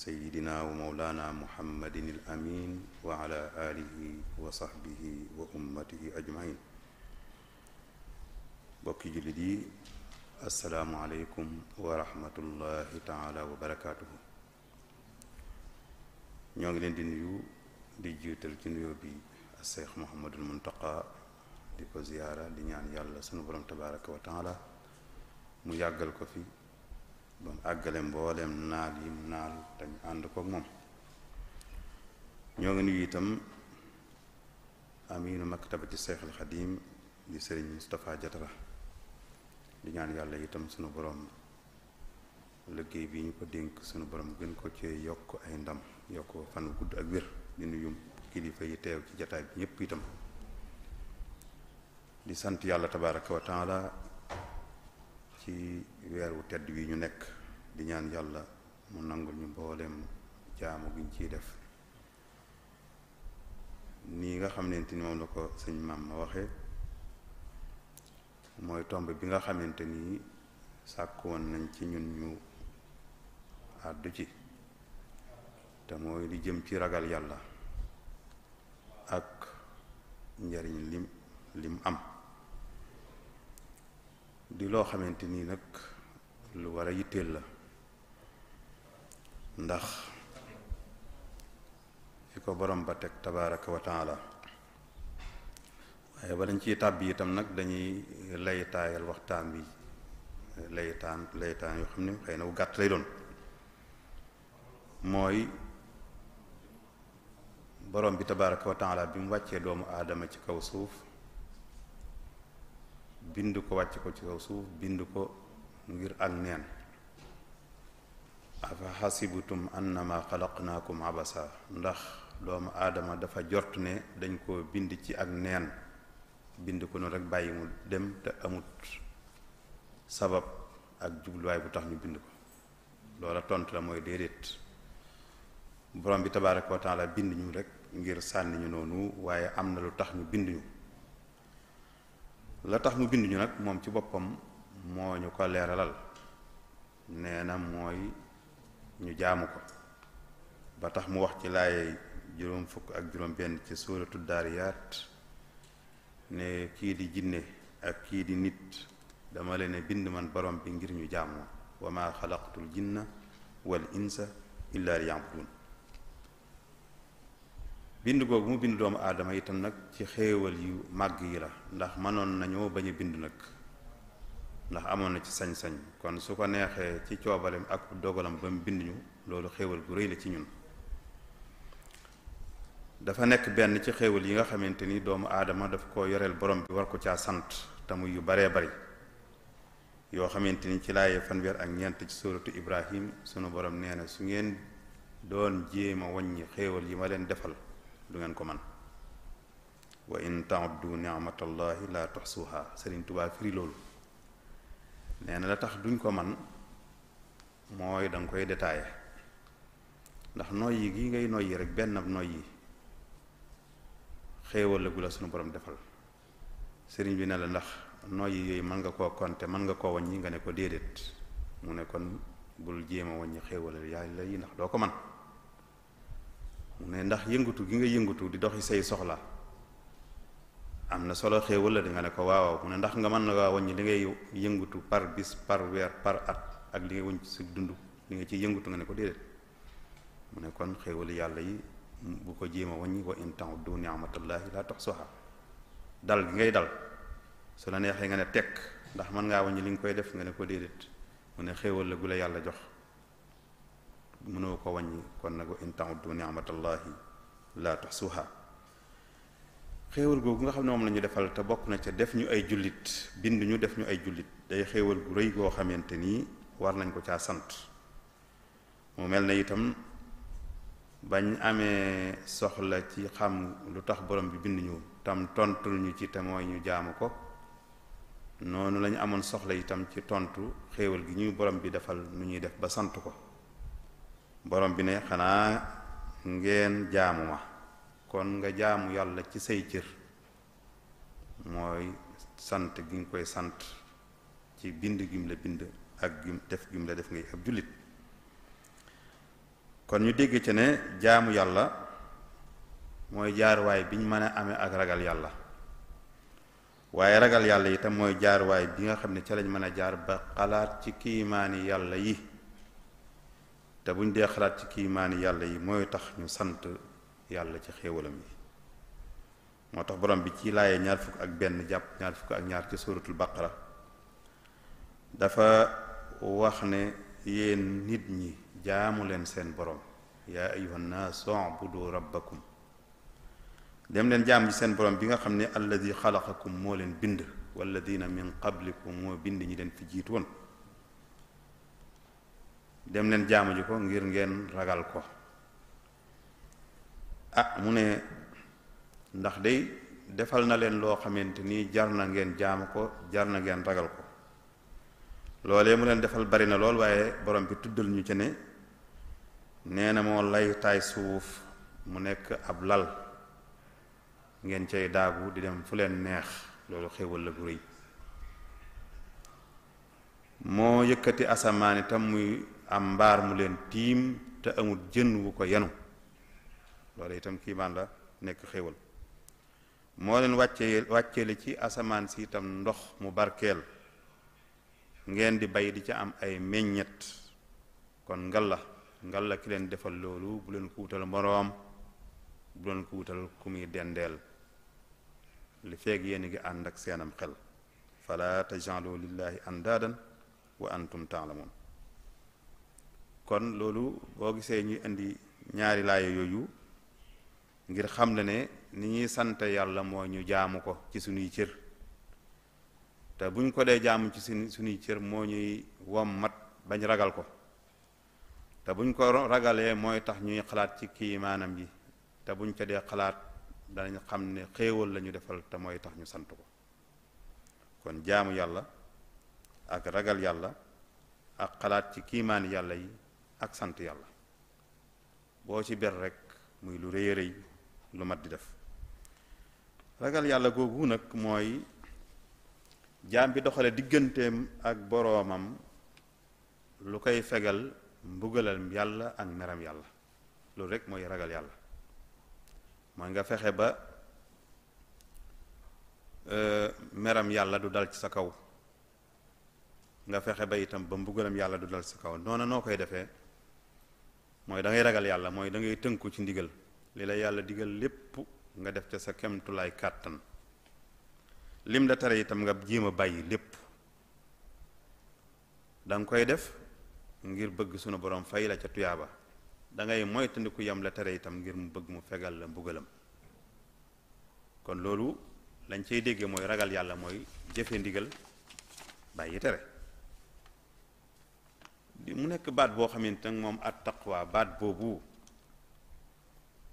سيدنا ومولانا محمد الأمين وعلى آله وصحبه وأمته أجمعين. بوكي جلدي السلام عليكم ورحمة الله تعالى وبركاته. ñoo ngi leen di nuyu di jiital ci nuyoo bi Cheikh Mouhamadul Muntaqa di ko ziyaara di ñaan yàlla sunu borom tabaraka wa taala mu yàggal ko fi ba mu àggale mbooleem naal yi mu naal te ñu ànd koog moom. ñoo ngi nuyu itam aminu maktabati Cheikh al Xadim di Serigne Moustapha Jatara di ñaan yàlla itam sunu borom liggéey bi ñu ko dénk sunu borom gën ko ci yokk ay ndam yokk fan gudd ak wér. di nuyu kilifa yi teew ci jataay bi ñépp itam di sant yàlla tabaraka wa taala ci weeru tedd wi ñu nekk di ñaan yàlla mu nangul ñu mbooleem jaamu giñ ciy def nii nga xamante ni moom la ko sëñ maam ma waxe mooy tomb bi nga xamante ni sàkk woon nañ ci ñun ñu àddu ci te mooy li jëm ci ragal yàlla ak njariñ lim am di loo xamante nii nag lu war a yitteel la ndax fi ko borom ba teg tabaraka wa taala. waaye ba dañ ciy tàbbi itam nag dañuy laytaayal waxtaan bi laytaan yoo xam ne xëy na wu gàtt lay doon. mooy borom bi tabaraka wa taala bi mu wàccee doomu aadama ci kaw suuf bind ko wàcc ko ci kaw suuf bind ko ngir ak neen. afa xasibutum annama xalaqnaakum abasa ndax doomu aadama dafa jort ne dañ ko bind ci ak neen bind ko noonu rek bàyyi mu dem te amut sabab ak jubluwaay bu tax ñu bind ko. loola tontu la mooy déedéet. borom bi tabaraka wa taala bind ñu rek ngir sànni ñu noonu waaye am na lu tax ñu bind ñu. la tax mu bind ñu nag moom ci boppam moo ñu ko leeralal nee na mooy ñu jaamu ko ba tax mu wax ci laaye juróom fukk ak juróom benn ci suuratu daariyaat ne kii di jinne ak kii di nit dama leen bind man borom bi ngir ñu jaamoo wa ma xalaqtul jinna wal insa illa liya'budun. bind googu mu bind doomu aadama itam nag ci xéewal yu màgg yi la ndax mënoon nañoo bañ a bind nag ndax amoon na ci sañ-sañ kon su ko neexee ci coobalem ak dogalam ba mu bind ñu loolu xéewal gu rëy la ci ñun. dafa nekk benn ci xéewal yi nga xamante ni doomu aadama daf ko yoreel borom bi war ko caa sant te muy yu baree bari yoo xamante ni ci laaye fanweer ak ñeent ci suuratu Ibrahim sunu borom nee na su ngeen doon jéema waññi xéewal yi ma leen defal du ngeen ko man wa in ta'uddu ni'matallahi la tuhsuha. Sëriñ Tuubaa firi loolu nee na la tax duñ ko man mooy danga koy détaillé ndax noyyi gi ngay noyyi rek benn ab noyyi xéewal la gu la sunu borom defal. sëriñ bi ne la ndax noyyi yooyu mën nga koo compter mën nga koo waññi nga ne ko déedéet mu ne kon bul jéema waññi xéewal yàlla yi ndax doo ko man mu ne ndax yëngatu gi nga yëngatu di doxi say soxla am na solo xéewal la di nga ne ko waaw mu ne ndax nga mën na waa wàññi li ngay yëngatu par bis par weer par at ak li ngay wëñ ci sa dund li nga ci yëngatu nga ne ko déedéet mu ne kon xéewal yàlla yi bu ko jéema wàññi wa in ta'uddu ni'matallahi la tuhsuha. dal gi ngay dal su la neexee nga ne tekk ndax mën ngaa wàññi li nga koy def nga ne ko déedéet mu ne xéewal la gu la yàlla jox mënoo ko wàññi kon nag wa in ta'uddu ni'matallahi la tuhsuha. xéewal googu nga xam ne moom la ñu defal te bokk na ca def ñu ay jullit bind ñu def ñu ay jullit day xéewal gu rëy goo xamante nii war nañ ko caa sant. mu mel ne itam bañ amee soxla ci xam lu tax borom bi bind ñu tam tontul ñu ci te mooy ñu jaamu ko noonu lañu amoon soxla itam ci tontu xéewal gi ñu borom bi defal nu ñuy def ba sant ko. borom bi ne xanaa ngeen jaamu ma kon nga jaamu yàlla ci say cër mooy sant gi nga koy sant ci bind gim la bind ak gim la def ngay ab jullit kon ñu dégg ci ne jaamu yàlla mooy jaaruwaay bi ñu mën a amee ak ragal yàlla, waaye ragal yàlla itam mooy jaaruwaay bi nga xam ne ca lañ mën a jaar ba xalaat ci kiimaani yàlla yi, te buñ dee xalaat ci kiimaani yàlla yi mooy tax ñu sant yàlla ci xéewalam yi. moo tax borom bi ci laaye 21 jàpp 22 ci suuratul baqara dafa wax ne yéen nit ñi jaamu leen seen borom, yaa ayyuhan naas u'budu rabbakum, dem leen jaamu ci seen borom bi nga xam ne alladi xalaqakum moo leen bind, walladina min qablikum moo bind ñi leen fi jiitu woon, dem leen jaamu ji ko ngir ngeen ragal ko. mu ne ndax day defal na leen loo xamante ni jar na ngeen jaamu ko, jar na ngeen ragal ko. loolee mu leen defal bari na lool, waaye borom bi tuddal ñu ci ne nee na moo lay taay suuf mu nekk ab lal ngeen cay daagu di dem fu leen neex, loolu xéewal la gu rëy. moo yëkkati asamaan itam muy am mbaar mu leen tiim te amul jën wu ko yenu, loolu itam kiimaan la, nekk xéewal. moo leen wàcceeli ci asamaan si itam ndox mu barkeel ngeen di bay di ca am ay meññet. kon ngalla ki leen defal loolu bu leen ko wutal moroom, bu leen ko wutal ku muy dendeel, li feeg yéen ngi ànd ak seenam xel. fala taj'alu lillahi andaadan wa antum ta'lamun. kon loolu boo gisee ñuy indi ñaari laaya yooyu ngir xam le ne ni ñuy sant yàlla moo ñu jaamu ko ci suñuy cër, te buñ ko dee jaamu ci suñuy cër moo ñuy wommat bañ ragal ko, te buñ ko ragalee mooy tax ñuy xalaat ci kiimaanam yi, te buñ ko dee xalaat danañ xam ne xéewal lañu defal te mooy tax ñu sant ko. kon jaamu yàlla ak ragal yàlla ak xalaat ci kiimaani yàlla yi ak sant yàlla, boo ci ber rek muy lu rëy a rëy lu mat di def. ragal yàlla googu nag mooy jaam bi doxale digganteem ak boroomam lu koy fegal mbugalal yàlla ak meram yàlla. loolu rek mooy ragal yàlla, mooy nga fexe ba meram yàlla du dal ci sa kaw, nga fexe ba itam ba mbugalam yàlla du dal ci sa kaw. noonu noo koy defee mooy da ngay ragal yàlla, mooy da ngay tënku ci ndigal li la yàlla digal lépp nga def te sa kemtulaay kàttan, lim la tere itam nga jéem a bàyyi lépp. da nga koy def ngir bëgg sunu borom fay la ca tuyaaba, da ngay moytandiku yam la tere itam ngir mu bëgg mu fegal la mbugalam. kon loolu lañ cey déggee mooy ragal yàlla mooy jëfe ndigal bàyyi tere. mu nekk baat boo xamante nag moom at taqwa, baat boobu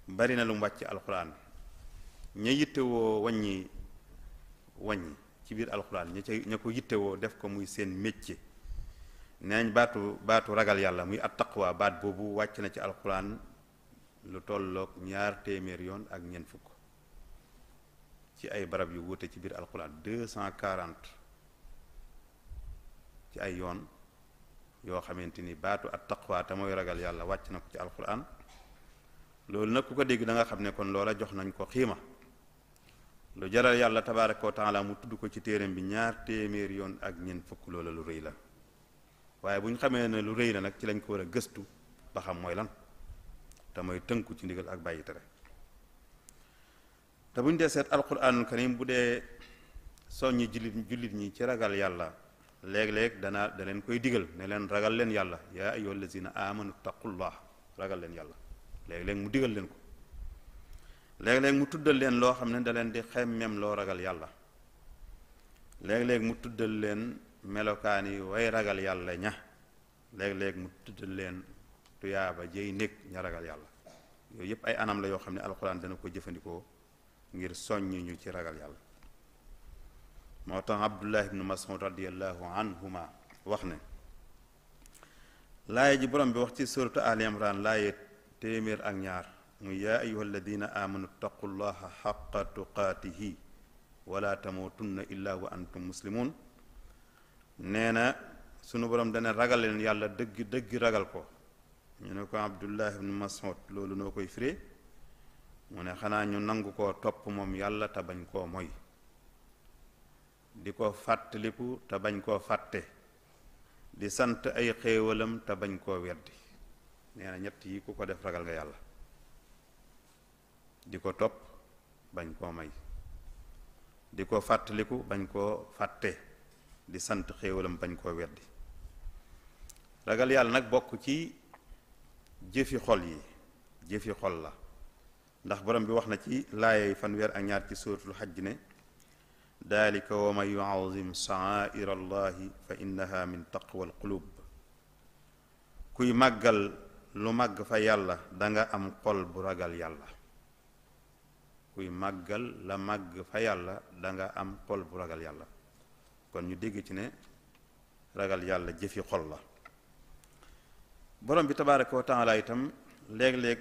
bari na lu mu wàcc alxuraan. ña yittewoo wàññi ci biir alxuraan ña ko yittewoo def ko muy seen métier, neeñ baatu ragal yàlla muy at taqwa, baat boobu wàcc na ci alxuraan lu tolloog 200 yoon ak ñeent fukk ci ay barab yu wuute ci biir alxuraan. 240 ci ay yoon yoo xamante ni baatu at taqwa te mooy ragal yàlla wàcc na ko ci alxuraan. loolu nag ku ko dégg da nga xam ne kon loola jox nañ ko xiima, lu jaral yàlla tabaaraka wa taala mu tudd ko ci téereem bi 200 yoon ak ñeent fukk. loola lu rëy la, waaye bu ñu xamee ne lu rëy la nag ci lañ ko war a gëstu ba xam mooy lan, te mooy tënku ci ndigal ak bàyyi tere. te bu ñu dee seet alquranul karim bu dee soññi jullit ñi ci ragal yàlla, léeg-léeg da leen koy digal ne leen ragal leen yàlla, yaa ayyuhal lazina amanu taqullah, ragal leen yàlla. léeg-léeg mu digal leen ko, léeg-léeg mu tuddal leen loo xam ne da leen di xemmem loo ragal yàlla, léeg-léeg mu tuddal leen melokaan yi way ragal yàlla ña, léeg-léeg mu tuddal leen tuyaaba jëy nekk ña ragal yàlla. yooyu yépp ay anam la yoo xam ne alxuraan dana ko jëfandikoo ngir soññi ñu ci ragal yàlla. moo tax Abdullah ibnu Mas'ud radiyallahu anhuma wax ne laaya ji borom bi wax ci suratu Ali Imran laaye 102 muy yaa ayyuha alladina amanu taqullaha xaqa tuqaatihi wala tamutunna illa wa antum muslimun. nee na sunu borom dana ragal leen yàlla dëgg ragal ko, ñu ne ko Abdullah ibn Mas'ud loolu noo koy firee mu ne xanaa ñu nangu koo topp moom yàlla te bañ koo moy di ko fàttaliku te bañ koo fàtte di sant ay xéewalam te bañ koo weddi nee na ñett yi ku ko def ragal nga yàlla di ko topp bañ koo may di ko fàttaliku bañ koo fàtte di sant xéewalam bañ koo weddi ragal yàlla nag bokk ci jëfi xol yi jëfi xol la ndax borom bi wax na ci laayay fanweer ak ñaar ci suuratul Hajj ne dalika wa man yuazim sha'aa'ira allahi fa innaha min taqwa al qulub kuy màggal lu màgg fa yàlla danga am xol bu ragal yàlla kuy màggal la màgg fa yàlla danga am xol bu ragal yàlla kon ñu dégg ci ne ragal yàlla jëfi xol la borom bi tabaaraka wa taala itam léeg-léeg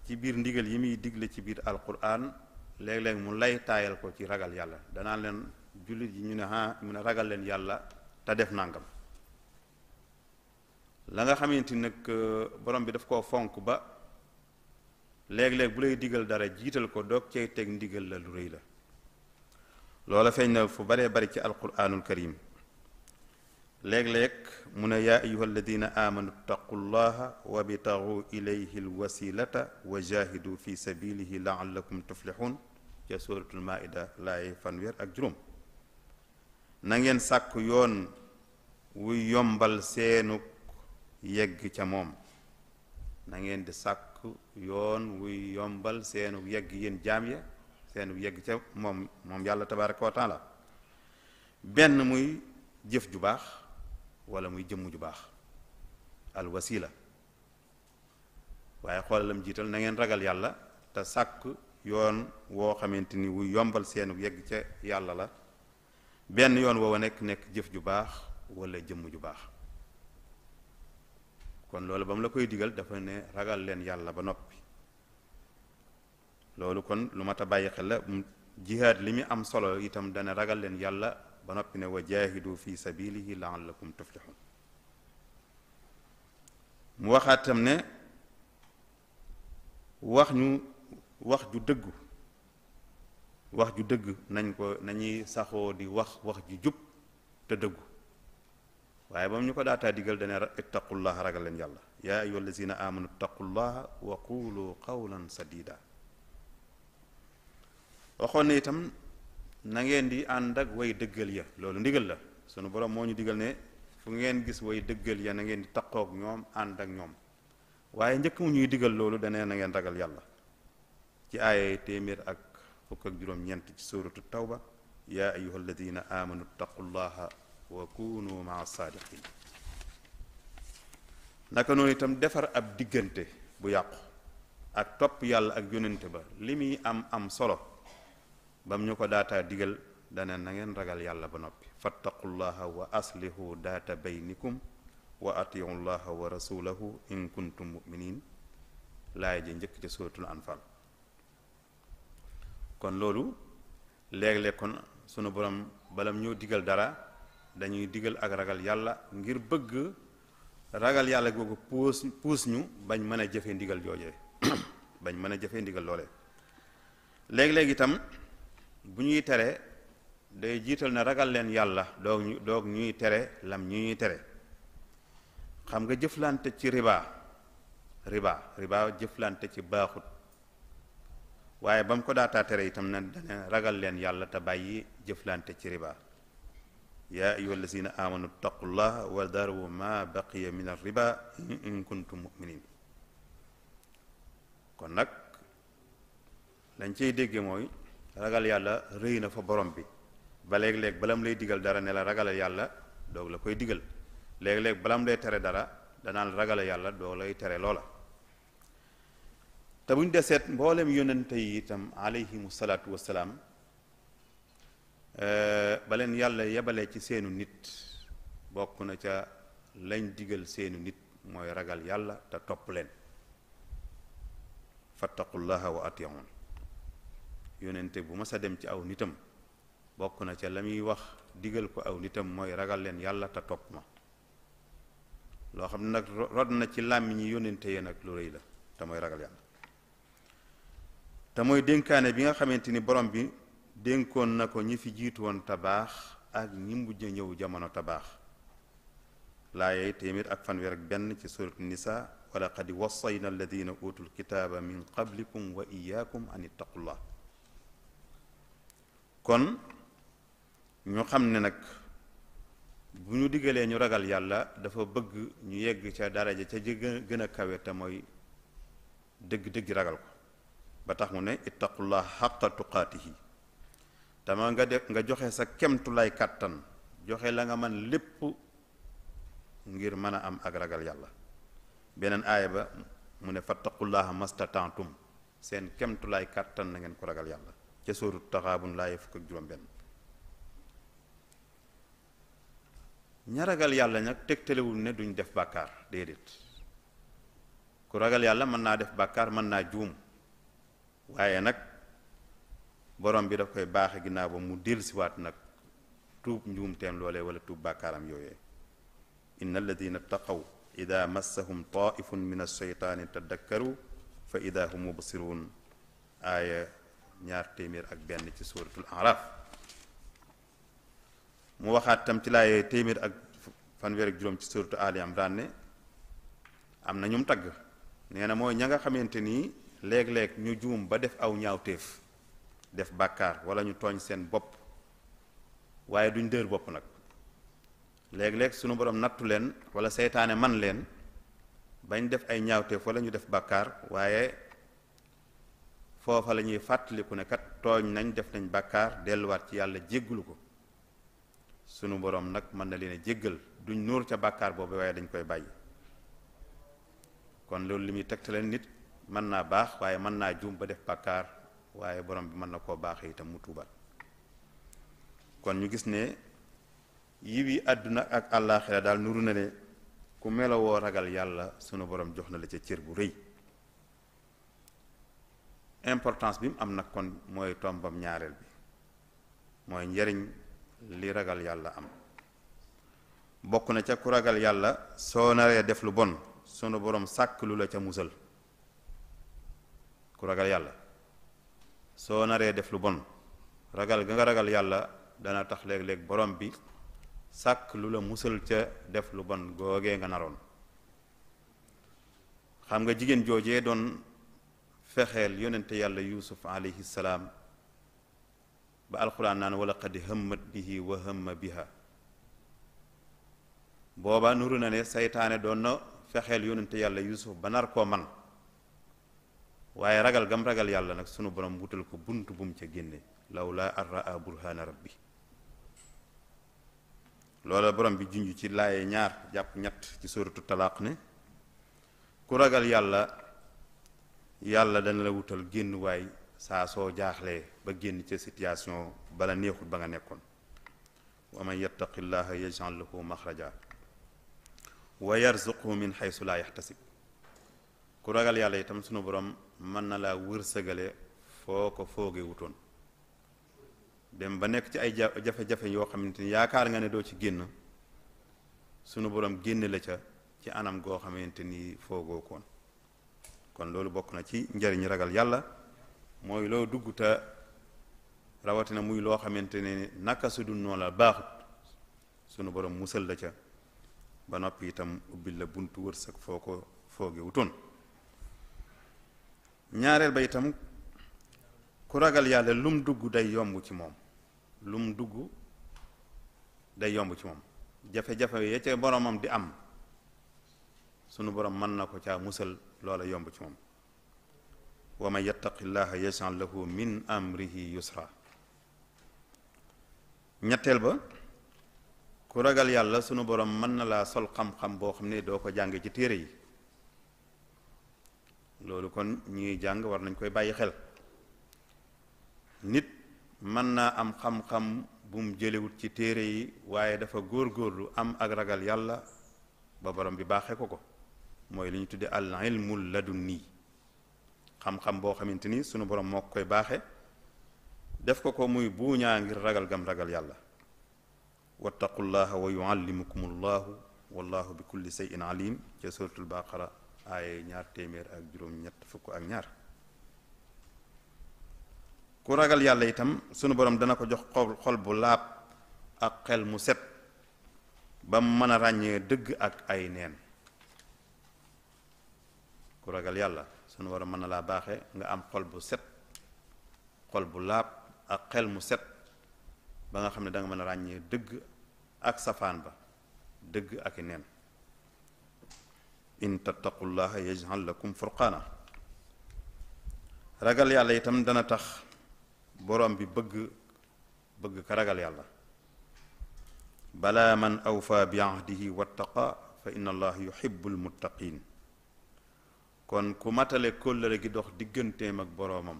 ci biir ndigal yi muy digle ci biir alquran léeg-léeg mu lay taayal ko ci ragal yàlla danaa leen jullit yi ñu ne mu ne ragal leen yàlla te def nangam la nga xamante nag borom bi daf koo fonk ba léeg-léeg bu lay digal dara jiital ko doog cay teg ndigal la lu rëy la loola feeñ na fu baree bari ci alquranul karim léeg-léeg mu ne yaa ayuha alladina amanu taqullaha wabtagu ilayhi alwasilata wa jahidu fi sabilihi laallakum tuflixun ca suratul maida laay fanweer ak juróom na ngeen sàkk yoon wuy yombal seenu yegg ca moom na ngeen di sàkk yoon wuy yombal seenu yegg yéen jaam ya seenu yegg ca moom yàlla tabaraka wa taala benn muy jëf ju baax wala muy jëmm ju baax al wasila waaye xoolalam jiital na ngeen ragal yàlla te sàkk yoon woo xamante ni wuy yombal seenu yegg ca yàlla la benn yoon woowa nekk jëf ju baax wala jëmm ju baax kon loolu ba mu la koy digal dafa ne ragal leen yàlla ba noppi loolu kon lu mat a bàyyi xel la jihaad li mu am solo itam dana ragal leen yàlla ba noppi ne wa jaahidu fi sabilihi laallakum tuflixun mu waxaatam ne wax ju dëgg nañuy saxoo di wax ju jub te dëggu waaye ba mu ñu ko daataa digal dana ittaqullaha ragal leen yàlla yaa ayyuha allazina amanu ittaqullaha wa qulu qawlan sadida waxoon ne itam na ngeen di ànd ak way dëggal ya loolu ndigal la sunu borom moo ñu digal ne fu ngeen gis way dëggal ya na ngeen di taqoog ñoom ànd ak ñoom waaye njëkk mu ñuy digal loolu dana na ngeen ragal yàlla ci aaya téeméer ak fukk ak juróom-ñeent ci suuratu tawba yaa ayyuha alladina amanu ittaqullaha wa kunu maa saadiqin naka noonu itam defar ab diggante bu yàqu ak topp yàlla ak yonente ba li muy am solo bam ñu ko daataa digal dana na ngeen ragal yàlla ba noppi fattaqullaha wa aslihu daata baynikum wa atiu llaha wa rasulahu in kuntum muminin laay ji njëkk ci suratul anfal kon loolu léeg-léeg kon sunu borom balam ñoo digal dara dañuy digal ak ragal yàlla ngir bëgg ragal yàlla googu puus ñu bañ mën a jëfe ndigal joojee bañ mën a jëfe ndigal loolee léeg-léeg itam bu ñuy tere day jiital na ragal leen yàlla doog ñuy tere lam ñuy tere xam nga jëflante ci riba jëflante ci baaxut waaye ba mu ko daataa tere itam na dana ragal leen yàlla te bàyyi jëflante ci riba yaa ayyuha allazina amanu ittaqullaha wa daru ma baqiya min ar-riba in kuntum mu'minin kon nag lañ cey dégge mooy ragal yàlla rëy na fa borom bi ba léeg-léeg balam lay digal dara ne la ragal yàlla doog la koy digal léeg-léeg balam lay tere dara danaan ragal yàlla doog lay tere loola te bu ñu deseet mboolem yonente yi itam alayhimu salaatu wassalaam ba leen yàlla yebalee ci seenu nit bokk na ca lañ digal seenu nit mooy ragal yàlla te topp leen fattaqullaha wa atiun yonente bu mas a dem ci aw nitam bokk na ca la muy wax digal ko aw nitam mooy ragal leen yàlla te topp ma loo xam ne nag rod na ci làmmiñ yi yónnente yi nag lu rëy la te mooy ragal yàlla te mooy dénkaane bi nga xamante ni borom bi dénkoon na ko ñi fi jiitu woon te baax ak ñi mujj ñëw jamono te baax laayey téeméer ak fanweer ak benn ci surat nisa wala qad wassayna alladina utul kitaaba min qablikum wa iyaakum an ittaqullah kon ñu xam ne nag bu ñu diggalee ñu ragal yàlla dafa bëgg ñu yegg ca daraja ca gën a kawe te mooy dëgg-dëgg ragal ko ba tax mu ne ittaqullah xaqa tuqaatihi tama nga joxe sa kemtulay kàttan joxe la nga man lépp ngir mën a am ak ragal yàlla beneen aaya ba mu ne fattaqullaha mastata'tum seen kemtulay kàttan na ngeen ko ragal yàlla ca sóoru taxaabun laay fukk ak juróom-benn ña ragal yàlla nag tegtalewul ne duñ def bàkkaar déedéet ku ragal yàlla mën naa def bàkkaar mën naa juum waaye nag borom bi daf koy baaxe ginnaaw ba mu dellusiwaat nag tuub njuumteem loolee wala tuub bàkkaaram yooyee inna alladina taqaw ida massahum taifun min alsheytaani tadakkaru fa ida hum mubsirun aaya 201 ci suratul araf mu waxaat tam ci laaye 105 ci suratu ali imran ne am na ñum tagg nee na mooy ña nga xamante nii léeg-léeg ñu juum ba def aw ñaawteef def bàkkaar wala ñu tooñ seen bopp waaye duñ dër bopp nag léeg-léeg sunu borom nattu leen wala seytaane man leen bañ def ay ñaawteef wala ñu def bàkkaar waaye foofa la ñuy fàttaliku ne kat tooñ nañ def nañ bàkkaar delluwaat ci yàlla jéggulu ko sunu borom nag mën na leen a jéggal duñ nuur ca bàkkaar boobu waaye dañ koy bàyyi kon loolu li muy tegtale nit mën naa baax waaye mën naa juum ba def bàkkaar waaye borom bi mën na koo baaxee itam mu tuubaat kon ñu gis ne yiw yi àdduna ak àllaaxira daal nuru na ne ku melowoo ragal yàlla sunu borom jox na la ca cër bu rëy importance bi mu am nag kon mooy tombam ñaareel bi mooy njariñ li ragal yàlla am bokk na ca ku ragal yàlla soo naree def lu bon sunu borom sàkk lu la ca musal ku ragal yàlla soo naree def lu bon ragal ga nga ragal yàlla dana tax léeg-léeg borom bi sàkk lu la musal ca def lu bon googee nga naroon xam nga jigéen joojee doon fexeel yonente yàlla yuusuf alayhi salaam ba alxuraan naan wala qad hammat bihi wa hamma biha booba nuru na ne saytaane doon na fexeel yonente yàlla yuusuf ba nar koo man waaye ragal gam ragal yàlla nag sunu borom wutal ko bunt bu mu ca génne lawla an raa burhana rabbi loola borom bi junj ci laaye 2 jàpp 3 ci suratu talaaq ne ku ragal yàlla yàlla dana la wutal génn waay saa soo jaaxlee ba génn ca situation bala neexut ba nga nekkoon wa man yattaqillaha yaj'al lahu maxraja wa yarzuqhu min xaysu laa yaxtasib ku ragal yàlla itam sunu borom mën na laa wërsëgale foo ko fooge wutoon dem ba nekk ci ay jafe-jafe yoo xamante ni yaakaar nga ne doo ci génn sunu borom génne la ca ci anam goo xamante ni foogoo koon kon loolu bokk na ci njariñ ragal yàlla mooy loo dugg te rawatina muy loo xamante ne naka su dul noonu la baaxut sunu borom musal la ca ba noppi itam ubbil la buntu wërsëg foo ko fooge wutoon ñaareel ba itam ku ragal yàlla lum dugg day yomb ci moom lum dugg day yomb ci moom jafe-jafe ya ca boromam di am sunu borom mën na ko caa musal loola yomb ci moom wa man yattaqillaha yaj'al lahu min amrihi yusra ñetteel ba ku ragal yàlla sunu borom mën na laa sol xam-xam boo xam ne doo ko jànge ci téere yi loolu kon ñuy jàng war nañ koy bàyyi xel nit mën naa am xam-xam bu mu jëlewut ci téere yi waaye dafa góor-góorlu am ak ragal yàlla ba borom bi baaxee ko ko mooy li ñu tudde al ilmul ladunni xam-xam boo xamante ni sunu borom moo koy baaxe def ko ko muy buuñaa ngir ragal gam ragal yàlla wattaqullaha wa yuallimukumullahu wallahu bi kulli shay'in alim ca suratul baqara ay ñaar téeméer ak juróom-ñett fukk ak ñaar. ku ragal yàlla itam sunu borom dana ko jox xol bu laab ak xel mu set ba mu mën a ràññee dëgg ak ay neen. ku ragal yàlla sunu borom mën na laa baaxe nga am xol bu set, xol bu laab ak xel mu set ba nga xam ne da nga mën a ràññee dëgg ak safaan ba, dëgg ak i neen. in tattaqullaha yaj'al lakum furqaana. ragal yàlla itam dana tax borom bi bëgg ka ragal yàlla. balaa man awfa bi ahdihi wattaqa fa inna allaha yuhibbul muttaqin. kon ku matale kóllëre gi dox digganteem ak boroomam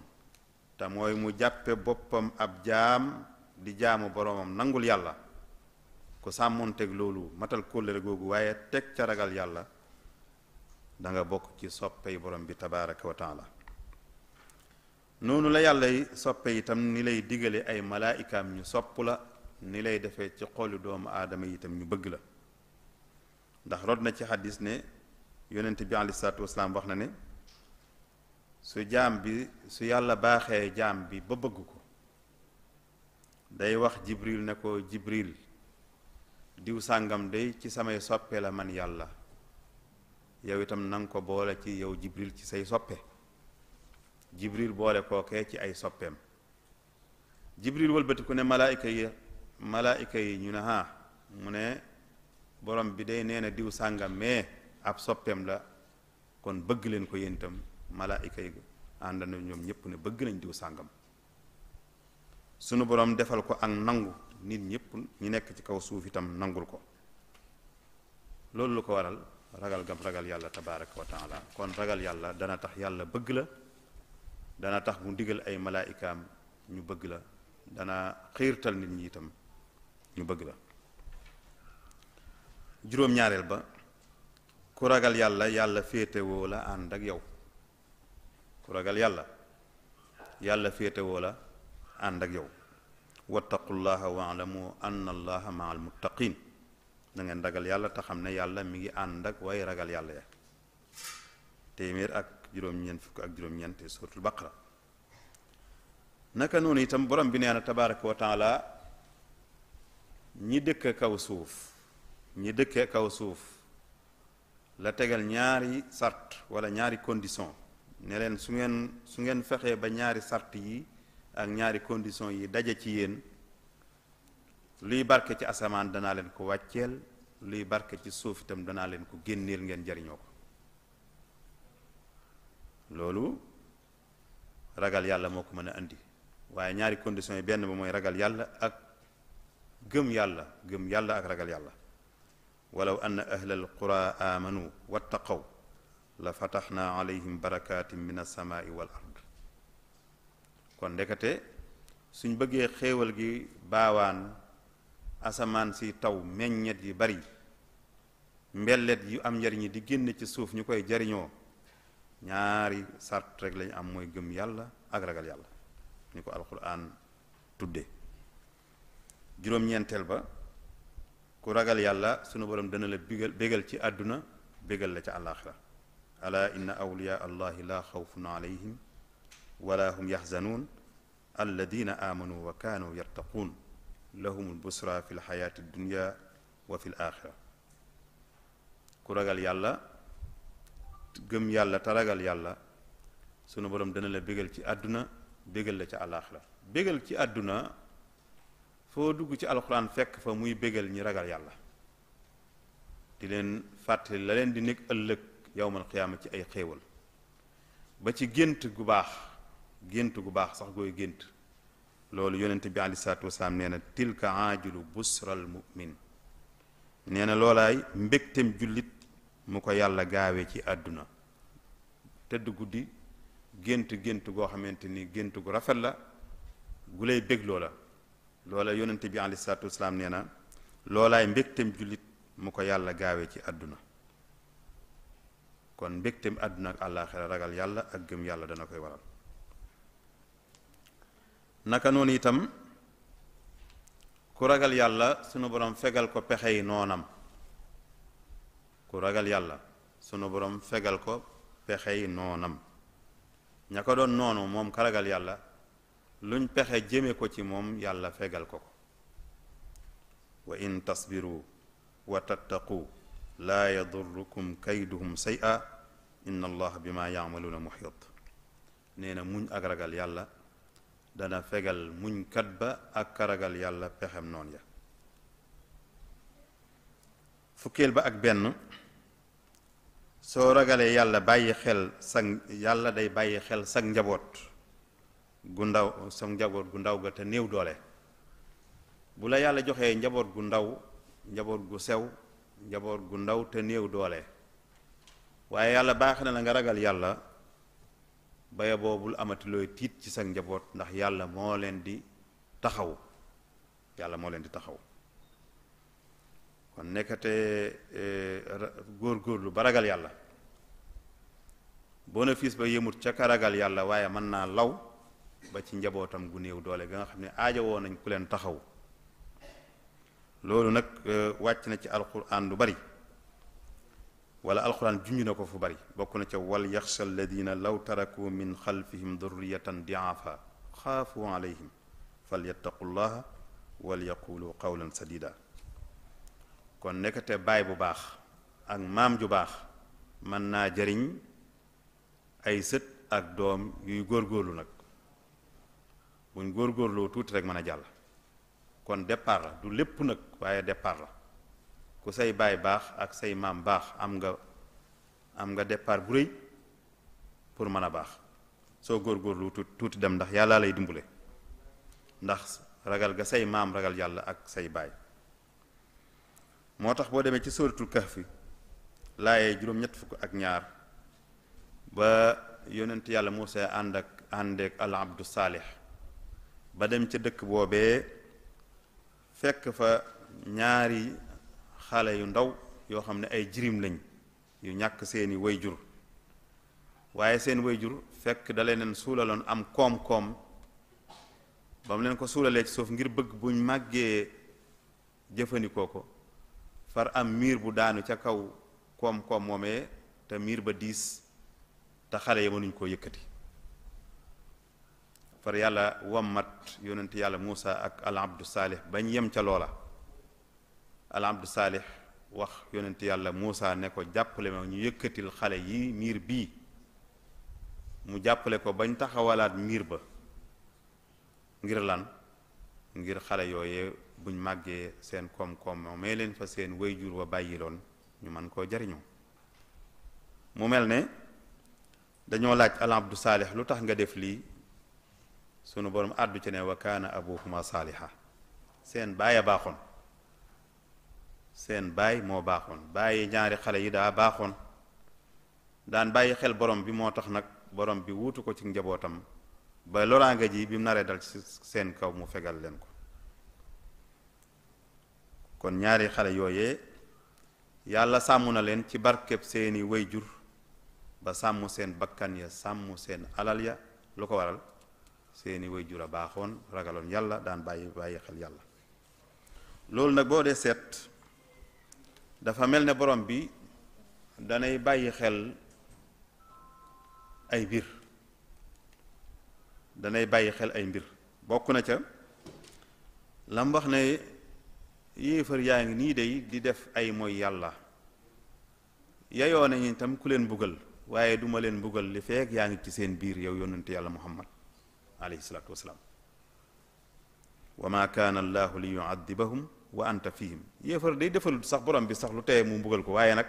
te mooy mu jàppe boppam ab jaam di jaamu boroomam nangul yàlla, ku sàmmoonteeg loolu matal kóllëre googu waaye teg ca ragal yàlla, da nga bokk ci soppey borom bi tabaraka wa taala. noonu la yàlla soppe itam ni lay digale ay malaayikaam ñu sopp la, ni lay defee ci xolu doomu aadama itam ñu bëgg la. ndax rod na ci xadis ne yonent bi alayhi salaatu wasalaam wax na ne su yàlla baaxee jaam bi ba bëgg ko, day wax jibril ne ko jibril diw sàngam day ci samay soppe la man yàlla, yow itam nanga ko boole ci yow jibril ci say soppe. jibril boole kookee ci ay soppeem. jibril wëlbatiku ne malaayika yi ñu ne mu ne borom bi day nee na diw sàngam mais ab soppeem la, kon bëgg leen ko yéen itam. malaayika yi ànd na ñoom ñépp ne bëgg nañ diw sàngam. sunu borom defal ko ak nangu, nit ñépp ñi nekk ci kaw suuf itam nangul ko. loolu lu ko waral ragal gam ragal yàlla tabaraka wa taala. kon ragal yàlla dana tax yàlla bëgg la, dana tax mu digal ay malaayikaam ñu bëgg la, dana xiirtal nit ñi itam ñu bëgg la. juróom-ñaareel ba, ku ragal yàlla yàlla féetewoo la ànd ak yow. ku ragal yàlla yàlla féetewoo la ànd ak yow. wattaqullaha wa'lamu anna allaha ma'al muttaqin. da ngeen ragal yàlla te xam ne yàlla mi ngi ànd ak way ragal yàlla ya. téeméer ak juróom-ñeent fukk ak juróom-ñeent suratul baqara. naka noonu itam borom bi nee na tabaraka wa taala ñi dëkke kaw suuf la tegal ñaari sart wala ñaari condition ne leen su ngeen fexee ba ñaari sart yi ak ñaari condition yi daje ci yéen, luy barke ci asamaan danaa leen ko wàcceel, luy barke ci suuf itam danaa leen ko génneel ngeen jariñoo ko. loolu ragal yàlla moo ko mën a andi. waaye ñaari condition yi benn ba mooy ragal yàlla ak gëm yàlla ak ragal yàlla. walaw anna ahlal qura amanu wattaqaw la fataxna alayhim barakatin min alsamaai wal ard. kon ndekete suñ bëggee xéewal gi baawaan, asamaan si taw, meññet yi bari, mbellet yu am njariñ di génn ci suuf ñu koy jariñoo, ñaari sart rek lañu am, mooy gëm yàlla ak ragal yàlla, ni ko alquran tudde. juróom-ñeenteel ba, ku ragal yàlla sunu borom dana la bégal ci àdduna, bégal la ca àllaaxira. ala inna awliya allahi la xawfun alayhim wala hum yaxzanuun alladina amanu wa kaanu yartaquun lahumul busra fi lxayaati dunya wa fi l axira. ku ragal yàlla gëm yàlla te ragal yàlla sunu borom dana la bégal ci àdduna, bégal la ca àllaaxira. bégal ci àdduna foo dugg ci alxuraan fekk fa muy bégal ñi ragal yàlla, di leen fàttali la leen di nekk ëllëg yawmal qiyaama ci ay xéewal, ba ci gént gu baax sax gooy gént. loolu yonent bi aleyhi salaatu wasalaam nee na tilka aajilu busral mu'min. nee na loolaay mbégtem jullit mu ko yàlla gaawee ci àdduna. tëdd guddi gént goo xamante ni gént gu rafet la gu lay bég loola yonent bi aleyhi salaatu wasalaam nee na loolaay mbégtem jullit mu ko yàlla gaawee ci àdduna. kon mbégtem àdduna ak àllaaxira ragal yàlla ak gëm yàlla dana koy waral. naka noonu itam ku ragal yàlla sunu borom fegal ko pexey noonam. ku ragal yàlla sunu borom fegal ko pexey noonam ña ko doon noonu moom ka ragal yàlla luñ pexe jëme ko ci moom yàlla fegal ko ko wa in tasbiru wa tattaqu laa yadurrukum kayduhum say'a inna allah bima yaamaluuna muhit nee na muñ ak ragal yàlla dana fegal muñkat ba ak ka ragal yàlla pexem noon ya fukkeel ba ak benn soo ragalee yàlla bàyyi xel sag yàlla day bàyyi xel sag njaboot gu ndaw sag njaboot gu ndaw ga te néew doole bu la yàlla joxee njaboot gu ndaw njaboot gu sew njaboot gu ndaw te néew doole waaye yàlla baax na la nga ragal yàlla baya boobul amati looy tiit ci sag njaboot ndax yàlla moo leen di taxaw yàlla moo leen di taxaw kon nekkate góor-góorlu ba ragal yàlla bénéfice ba yëmut ca ka ragal yàlla waaye mën naa law ba ci njabootam gu néew doole ga nga xam ne aajowoo nañ ku leen taxaw loolu nag wàcc na ci alquran lu bari wala alquran junj na ko fu bari bokk na ca wal yaxsha alladina law taraku min xalfihim durriyatan diafa xaafu alayhim falyattaqu llaha wal yaqulu qawlan sadida kon nekkate baay bu baax ak maam ju baax mën naa jariñ ay sët ak doom yuy góorgóorlu nag buñ góorgóorloo tuuti rek mën a jàll kon départ la du lépp nag waaye départ la ku say baay baax ak say maam baax am nga départ bu rëy pour mën a baax soo góorgóorlu tuuti dem ndax yàlla lay dimbule ndax ragal ga say maam ragal yàlla ak say baay moo tax boo demee ci sóoratul kahfi laaye juróom-ñett fukk ak ñaar ba yonent yàlla Muusaa àndeek al abdu saalix ba dem ca dëkk boobee fekk fa ñaari xale yu ndaw yoo xam ne ay jirim lañ yu ñàkk seeni wayjur waaye seen wayjur fekk da leen suulaloon am koom-koom ba mu leen ko suulalee ci suuf ngir bëgg buñ màggee jëfandikoo ko far am miir bu daanu ca kaw koom-koom moomee te miir ba diis te xale yi mënuñ koo yëkkati far yàlla wammat yonent yàlla Muusaa ak al abdu saalix bañ yem ca loola al abdu saalix wax yonent yàlla Muusaa ne ko jàppale ma ñu yëkkatil xale yi miir bii mu jàppale ko bañ taxawalaat miir ba ngir lan ngir xale yooyee buñ màggee seen koom-koom moo may leen fa seen wayjur wa bàyyiloon ñu mën koo jariñoo mu mel ne dañoo laaj al abdu saalix lu tax nga def lii sunu borom àddu ci ne wa kaana abuhuma saaliha seen baay a baaxoon seen baay moo baaxoon bàyyi ñaari xale yi daa baaxoon daan bàyyi xel borom bi moo tax nag borom bi wuutu ko ci njabootam ba loraanga ji bi mu naree dal ci seen kaw mu fegal leen ko kon ñaari xale yooyee yàlla sàmm na leen ci barkeb seeni wayjur ba sàmm seen bakkan ya sàmm seen alal ya lu ko waral seeni wayjur a baaxoon ragaloon yàlla daan bàyyi xel yàlla loolu nag boo dee seet dafa mel ne borom bi danay bàyyi xel ay mbir danay bàyyi xel ay mbir bokk na ca lam wax ne yéefar yaa ngi nii day di def ay mooy yàlla yayoo nañu itam ku leen mbugal waaye duma leen mbugal li feek yaa ngi ci seen biir yow yonent yàlla muhammad alayhi salaatu wasalaam wa ma kaana allahu li yuaddibahum wa anta fihim yéefar day defalul sax borom bi sax lu teye mu mbugal ko waaye nag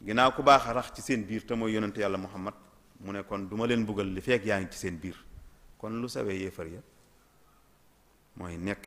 ginnaaw ku baax a rax ci seen biir te mooy yonent yàlla muhammad mu ne kon duma leen mbugal li feek yaa ngi ci seen biir kon lu sawee yéefar ya mooy nekk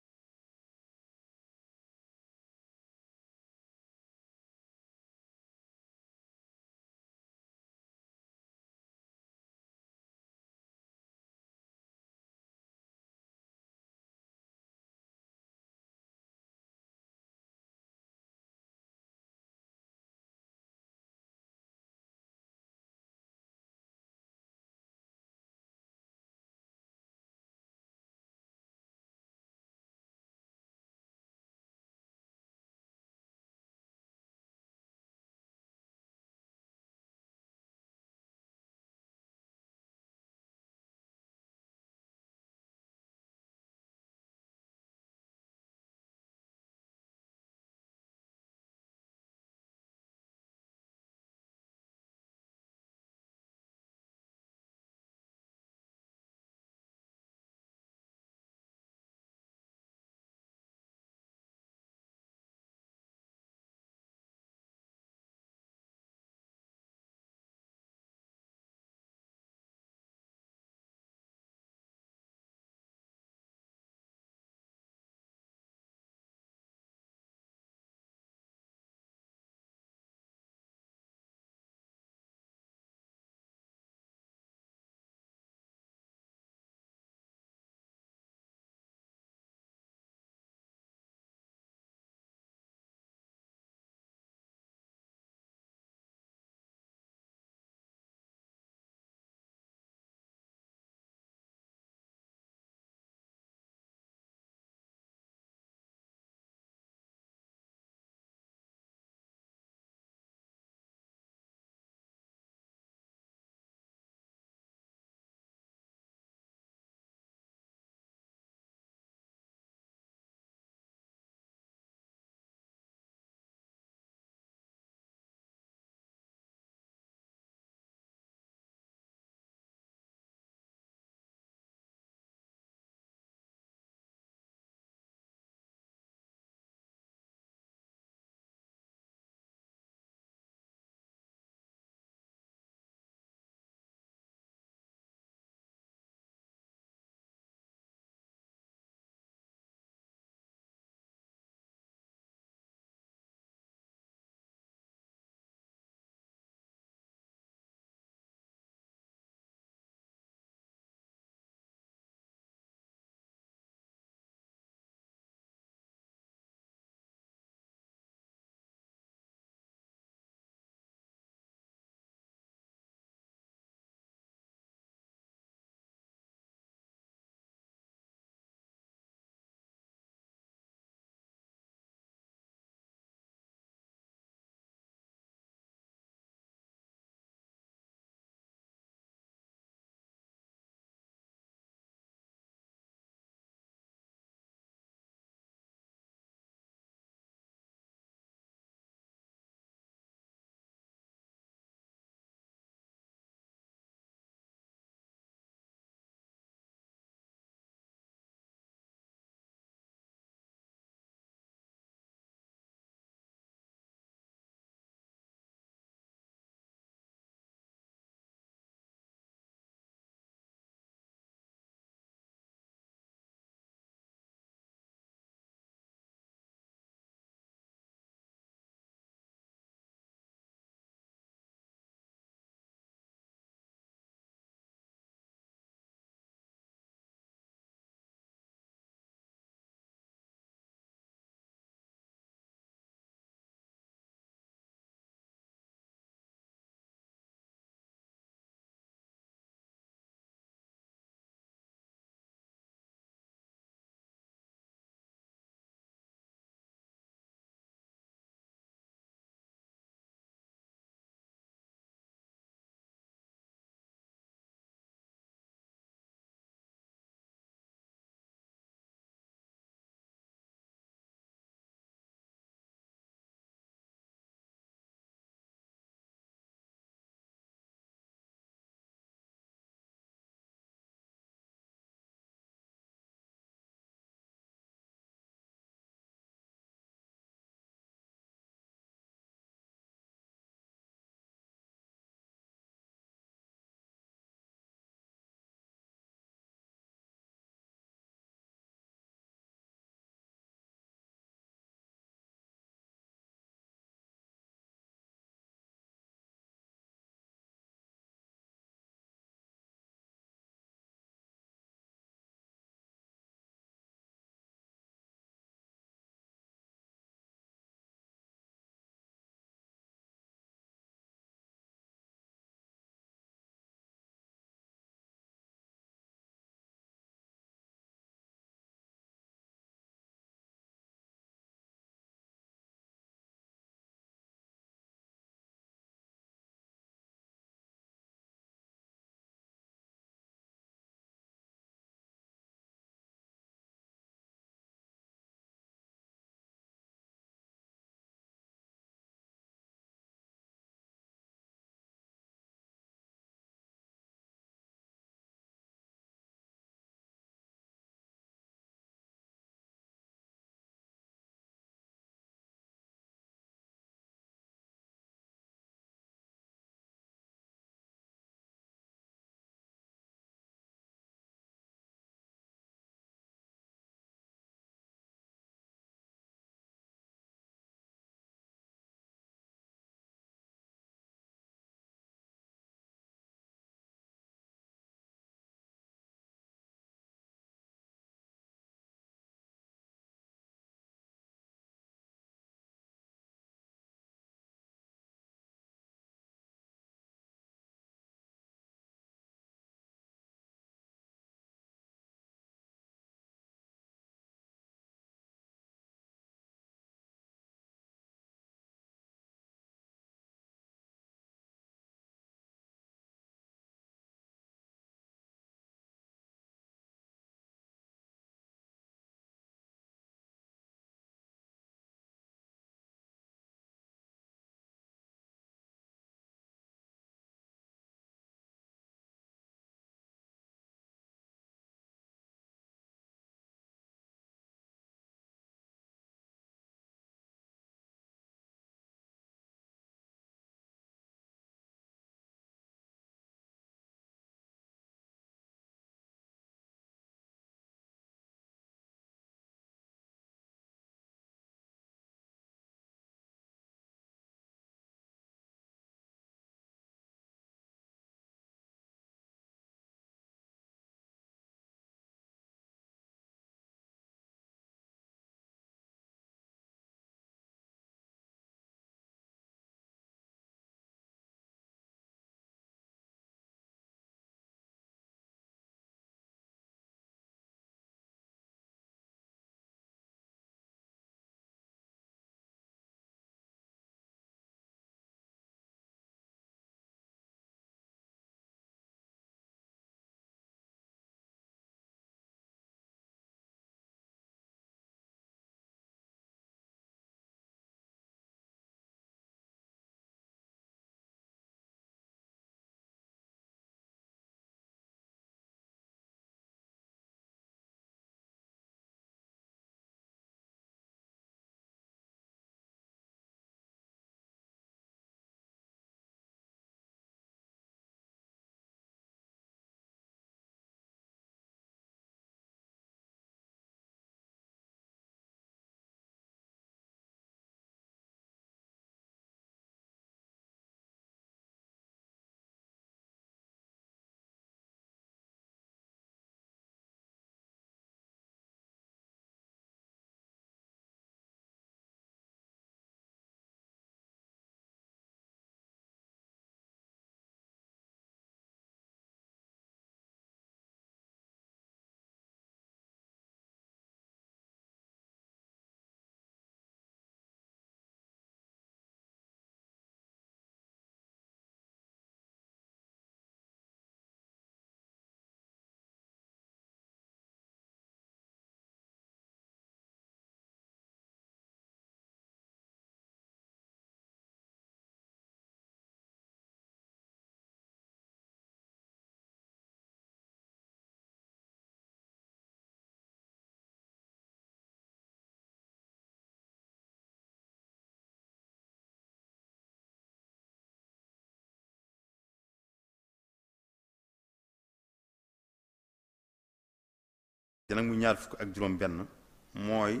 nag mu ñaar fukk ak juróom benn mooy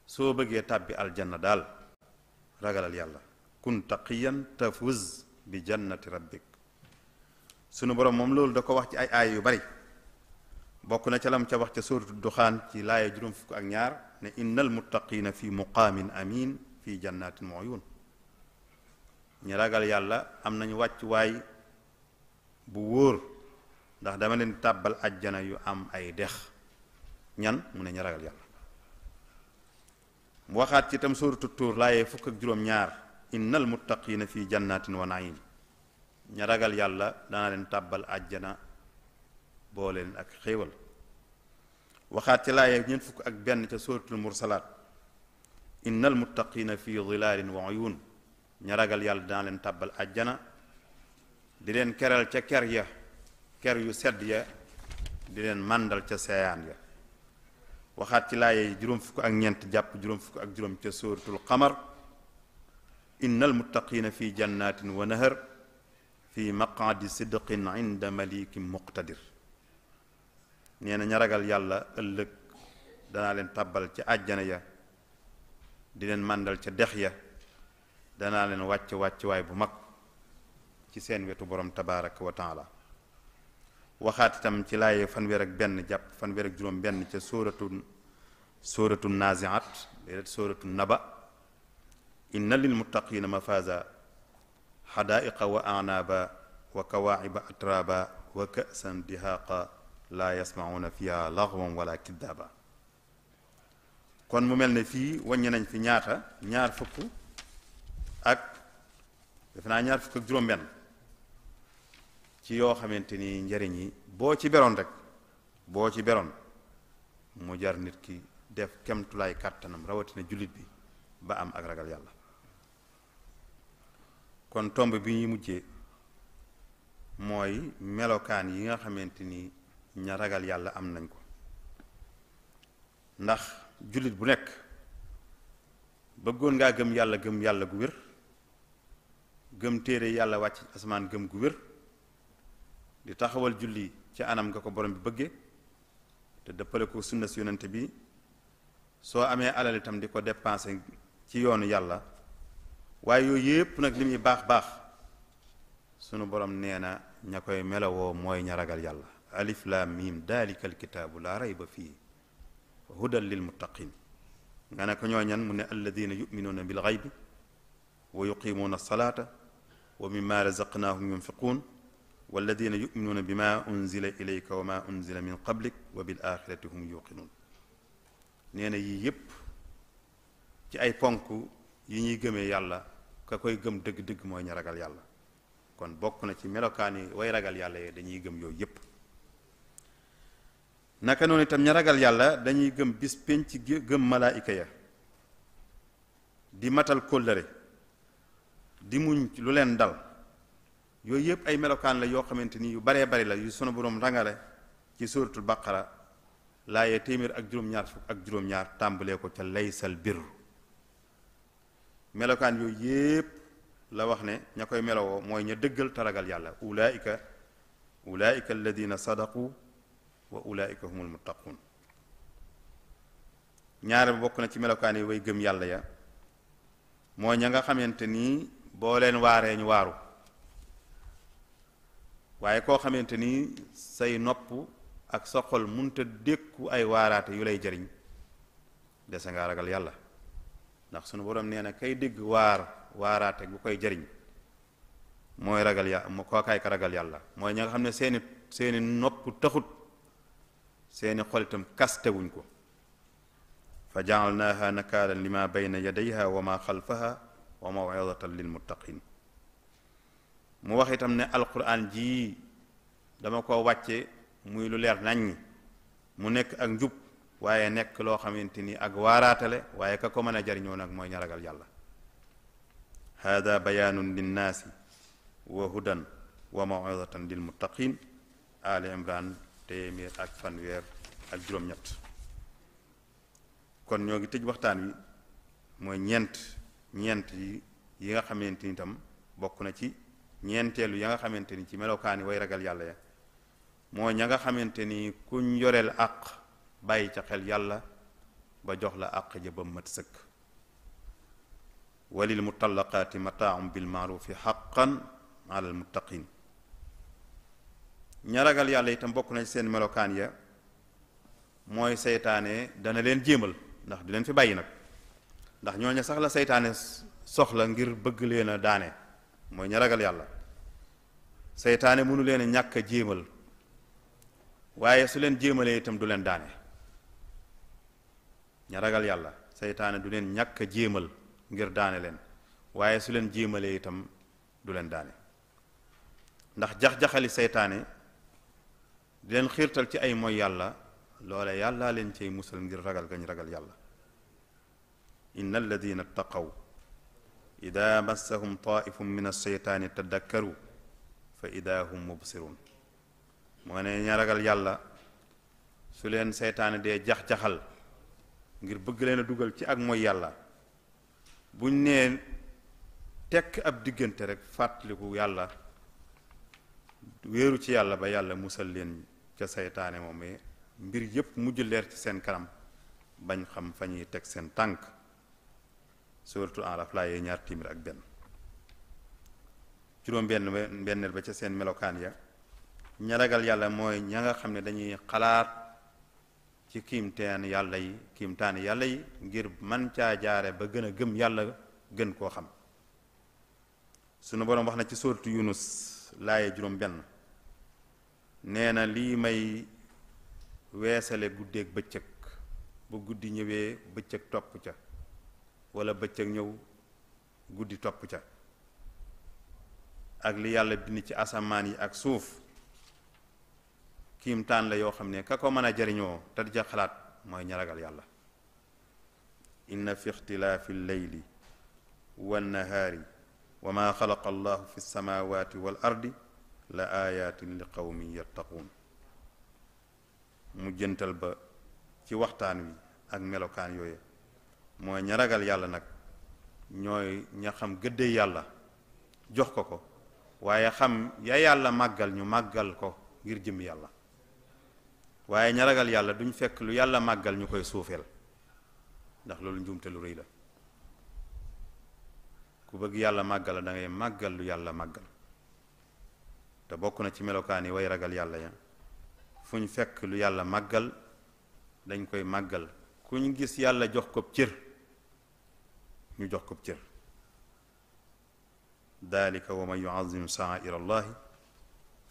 soo bëggee tàbbi aljanna daal ragalal yàlla kun taqiyan tafuz bi jannati rabbik sunu borom moom loolu da ko wax ci ay aay yu bari bokk na ca lam ca wax ca suuratu duxaan ci laaya juróom fukk ak ñaar ne innal muttaqina fi muqaamin amin fi jannatin uyun ñi ragal yàlla am nañu wàcc waay bu wóor ndax dama leen tàbbal ajjana yu am ay dex ñan mu ne ñi ragal yàlla mu waxaat ci itam suuratu tuur laaya fukk ak juróom ñaar innal muttaqina fi jannatin wa naim ña ragal yàlla dana leen tàbbal ajjana boole leen ak xéewal waxaat ci laaya ñeent fukk ak benn ca suuratul mursalaat innal muttaqina fi dhilaalin wa uyun ña ragal yàlla dana leen tàbbal ajjana di leen keral ca ker ya ker yu sedd ya di leen màndal ca seeyaan ya waxaat ci laaya juróom fukk ak ñeent jàpp juróom fukk ak juróom ca suuratul qamar innal muttaqina fi jannatin wa nahar fi maqaadi sidqin inda malikin muqtadir nee na ña ragal yàlla ëllëg danaa leen tàbbal ca àjjana ya di leen màndal ca dex ya danaa leen wàcc waay bu mag ci seen wetu borom tabaraka wa taala waxaat itam ci laaye fanweer ak benn jàpp fanweer ak juróom benn ca sóoratu naziat déedéet sóoratu naba inna lil muttaqina mafaza xadaaiqa wa anaaba wa kawaaciba atraaba wa ka'san dihaaqa laa yasmacuuna fiha laxwan wala kiddaaba kon mu mel ne fii wàññi nañ fi ñaata ñaar fukk ak defe naa ñaar fukk ak juróom benn ci yoo xamante ni njariñ yi boo ci beroon rek boo ci beroon mu jar nit ki def kemtulaay kàttanam rawatina jullit bi ba am ak ragal yàlla kon tomb bi ñuy mujjee mooy melokaan yi nga xamante ni ña ragal yàlla am nañ ko ndax jullit bu nekk bëggoon ngaa gëm yàlla gu wér gëm téere yàlla wàcc asamaan gëm gu wér di taxawal julli ci anam nga ko borom bi bëgge te dëppale ko sunna si yonente bi soo amee alal itam di ko dépensé ci yoonu yàlla waaye yooyu yépp nag li muy baax baax sunu borom nee na ña koy melowoo mooy ña ragal yàlla alif lam mim dalika alkitaabu la rayba fii hudan lil muttaqin nga ne ko ñooñan mu ne alladina yuminuuna bil xaybi wa yuqimuuna alsalata wa mimma razaqnahum yunfiquun walladina yuminuuna bima unzila ilayka wa ma unzila min qablik wa bil axirati hum yuqinuun nee na yii yépp ci ay ponk yi ñuy gëmee yàlla ka koy gëm dëgg-dëgg mooy ña ragal yàlla kon bokk na ci melokaani way ragal yàlla yi dañuy gëm yooyu yépp naka noonu itam ña ragal yàlla dañuy gëm bis pénc ci gëm malaayika ya di matal kóllëre di muñ lu leen dal yooyu yépp ay melokaan la yoo xamante ni yu baree bari la yu sunu boroom rangale ci suratul baqara laaye téeméer ak juróom-ñaar fukk ak juróom-ñaar tàmbalee ko ca laysal birru melokaan yooyu yépp la wax ne ña koy melowoo mooy ña dëggal te ragal yàlla ulaika alladina sadaqu wa ulaika humul muttaqun ñaare bokk na ci melokaan yi way gëm yàlla ya mooy ña nga xamante ni boo leen waaree ñu waaru waaye koo xamante ni say nopp ak sa xol munta dékku ay waaraate yu lay jariñ dese nga ragal yàlla ndax sunu borom nee na kay dégg waaraate bu koy jariñ mooy ragal yàlla moo kookaay ka ragal yàlla mooy ña nga xam ne seeni nopp taxut seeni xol itam kastewuñ ko fa jaalnaaha nakaalan lima bayna yadayha wa ma xalfaha wa mawidatan lil muttaqin mu wax itam ne alquran jii dama ko wàcce muy lu leer naññi mu nekk ak njub waaye nekk loo xamante ni ak waaraatale waaye ka ko mën a jariñoo nag mooy ña ragal yàlla hada bayaanun linnaasi wa hudan wa mawidatan lil muttaqin ali imran téeméer ak fanweer ak juróom-ñett kon ñoo ngi tëj waxtaan wi mooy ñeent yi nga xamante ni itam bokk na ci ñeenteelu ya nga xamante ni ci melokaani way ragal yàlla ya mooy ña nga xamante ni kuñ yoreel àq bàyyi ca xel yàlla ba jox la àq ja ba mat sëkk walil mutallaqaati mataaum bil maarufi xaqan ala al muttaqin ña ragal yàlla itam bokk na seen melokaan ya mooy seytaane dana leen jéemal ndax du leen fi bàyyi nag ndax ñooña sax la seytaane soxla ngir bëgg leen a daane mooy ña ragal yàlla seytaane mënu leen a ñàkk a jéemal waaye su leen jéemalee itam du leen daane ña ragal yàlla seytaane du leen ñàkk a jéemal ngir daane leen waaye su leen jéemalee itam du leen daane ndax jax-jaxali seytaane di leen xiirtal ci ay mooy yàlla loole yàlla leen cay musal ngir ragal gañ ragal yàlla inna alladina ttaqaw ida massahum taifum min alseytaani tadakkaru fa ida hum mubsirun moo ne ña ragal yàlla su leen seytaane dee jax-jaxal ngir bëgg leen a dugal ci ak mooy yàlla buñ nee tekk ab diggante rek fàttaliku yàlla wéeru ci yàlla ba yàlla musal leen ca seytaane moomee mbir yépp mujj leer ci seen kanam bañ xam fa ñuy teg seen tànk surtout Araf laayee 201 juróom benneel ba ca seen melokaan ya ña ragal yàlla mooy ña nga xam ne dañuy xalaat ci kiimtaani yàlla yi ngir man caa jaare ba gën a gëm yàlla gën koo xam sunu boroom wax na ci suuratu Yunus laaye juróom benn nee na lii may weesale guddeeg bëccëg bu guddi ñëwee bëccëg topp ca wala bëccëg ñëw guddi topp ca ak li yàlla bind ci asamaan yi ak suuf kiimtaan la yoo xam ne ka ko mën a jariñoo te di ca xalaat mooy ña ragal yàlla inna fi ixtilaafi lleyli wannahaari wa ma xalaqa allahu fi lsamawati wal ardi la ayatin li qawmin yattaquun mu jëntal ba ci waxtaan wi ak melokaan yooyu mooy ña ragal yàlla nag ñooy ña xam gëddee yàlla jox ko waaye xam ya yàlla màggal ñu màggal ko ngir jëm yàlla waaye ña ragal yàlla duñ fekk lu yàlla màggal ñu koy suufeel ndax loolu njuumte lu rëy la ku bëgg yàlla màggal da ngay màggal lu yàlla màggal te bokk na ci melokaan yi way ragal yàlla ya fu ñu fekk lu yàlla màggal dañ koy màggal ku ñu gis yàlla jox ko cër ñu jox ko cër dalika wa man yuazim sha'air allahi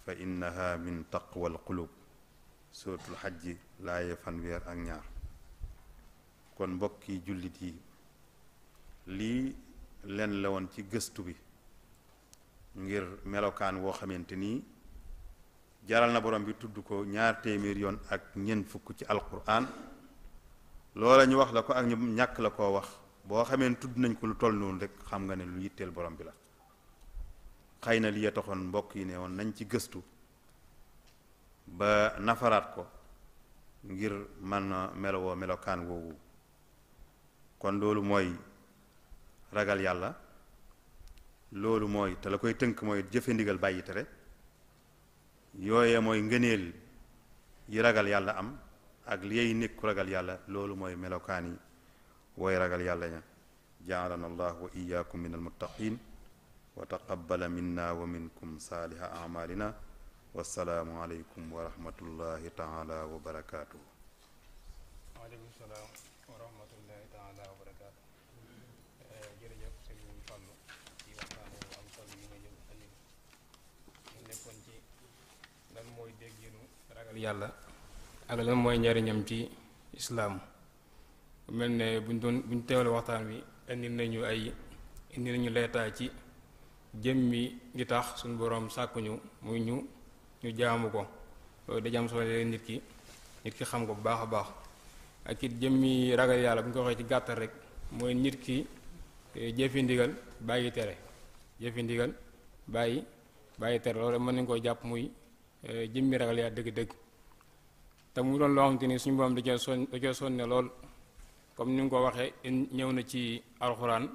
fa innaha min taqwa alqulub suratul xajji laaye 2 kon mbokki jullit yi lii leen la woon ci gëstu bi ngir melokaan woo xamante nii jaral na borom bi tudd ko 200 yoon ak ñeent fukk ci alquran loola ñu wax la ko ak ñu ñàkk la koo wax boo xamee tudd nañ ko lu toll noonu rek xam nga ne lu yitteel borom bi la xëy na li ya taxoon mbokk yi ne woon nañ ci gëstu ba nafaraat ko ngir mën a melowoo melokaan woowu kon loolu mooy ragal yàlla loolu mooy te la koy tënk mooy jëfe ndigal bàyyi tere yooye mooy ngëneel yi ragal yàlla am ak li yey nekku ragal yàlla loolu mooy melokaan yi wooy ragal yàlla ña jaalana allah wa iyaakum min almuttaqin wa taqabbala minna wa minkum saaliha amalina wassalaamu aleykum wa rahmatullahi taala wa barakatuhu waaleykum salaam wa rahmatullahi taala wa barakatuh jërëjëf sëriñ Fallu ci waxtaan wu am solo yi nga ñëw andi mu nekkoon ci lan mooy dégginu ragal yàlla ak lan mooy njariñam ci islaam mel ne buñ teewale waxtaan wi indi nañu leetaa ci jëmmi gi tax suñu boroom sàkkuñu muy ñu jaamu ko loolu da am solo nit ki xam ko bu baax a baax ak it jëmmi ragal yàlla bu ñu ko waxee ci gàttal rek mooy nit ki jëfi ndigal bàyyi tere loolu mën nañ koo jàpp muy jëmmi ragal yàlla dëgg-dëgg te mu doon loo xamante ni suñu borom da cee sonne lool comme ni nga ko waxee ñëw na ci alxuraan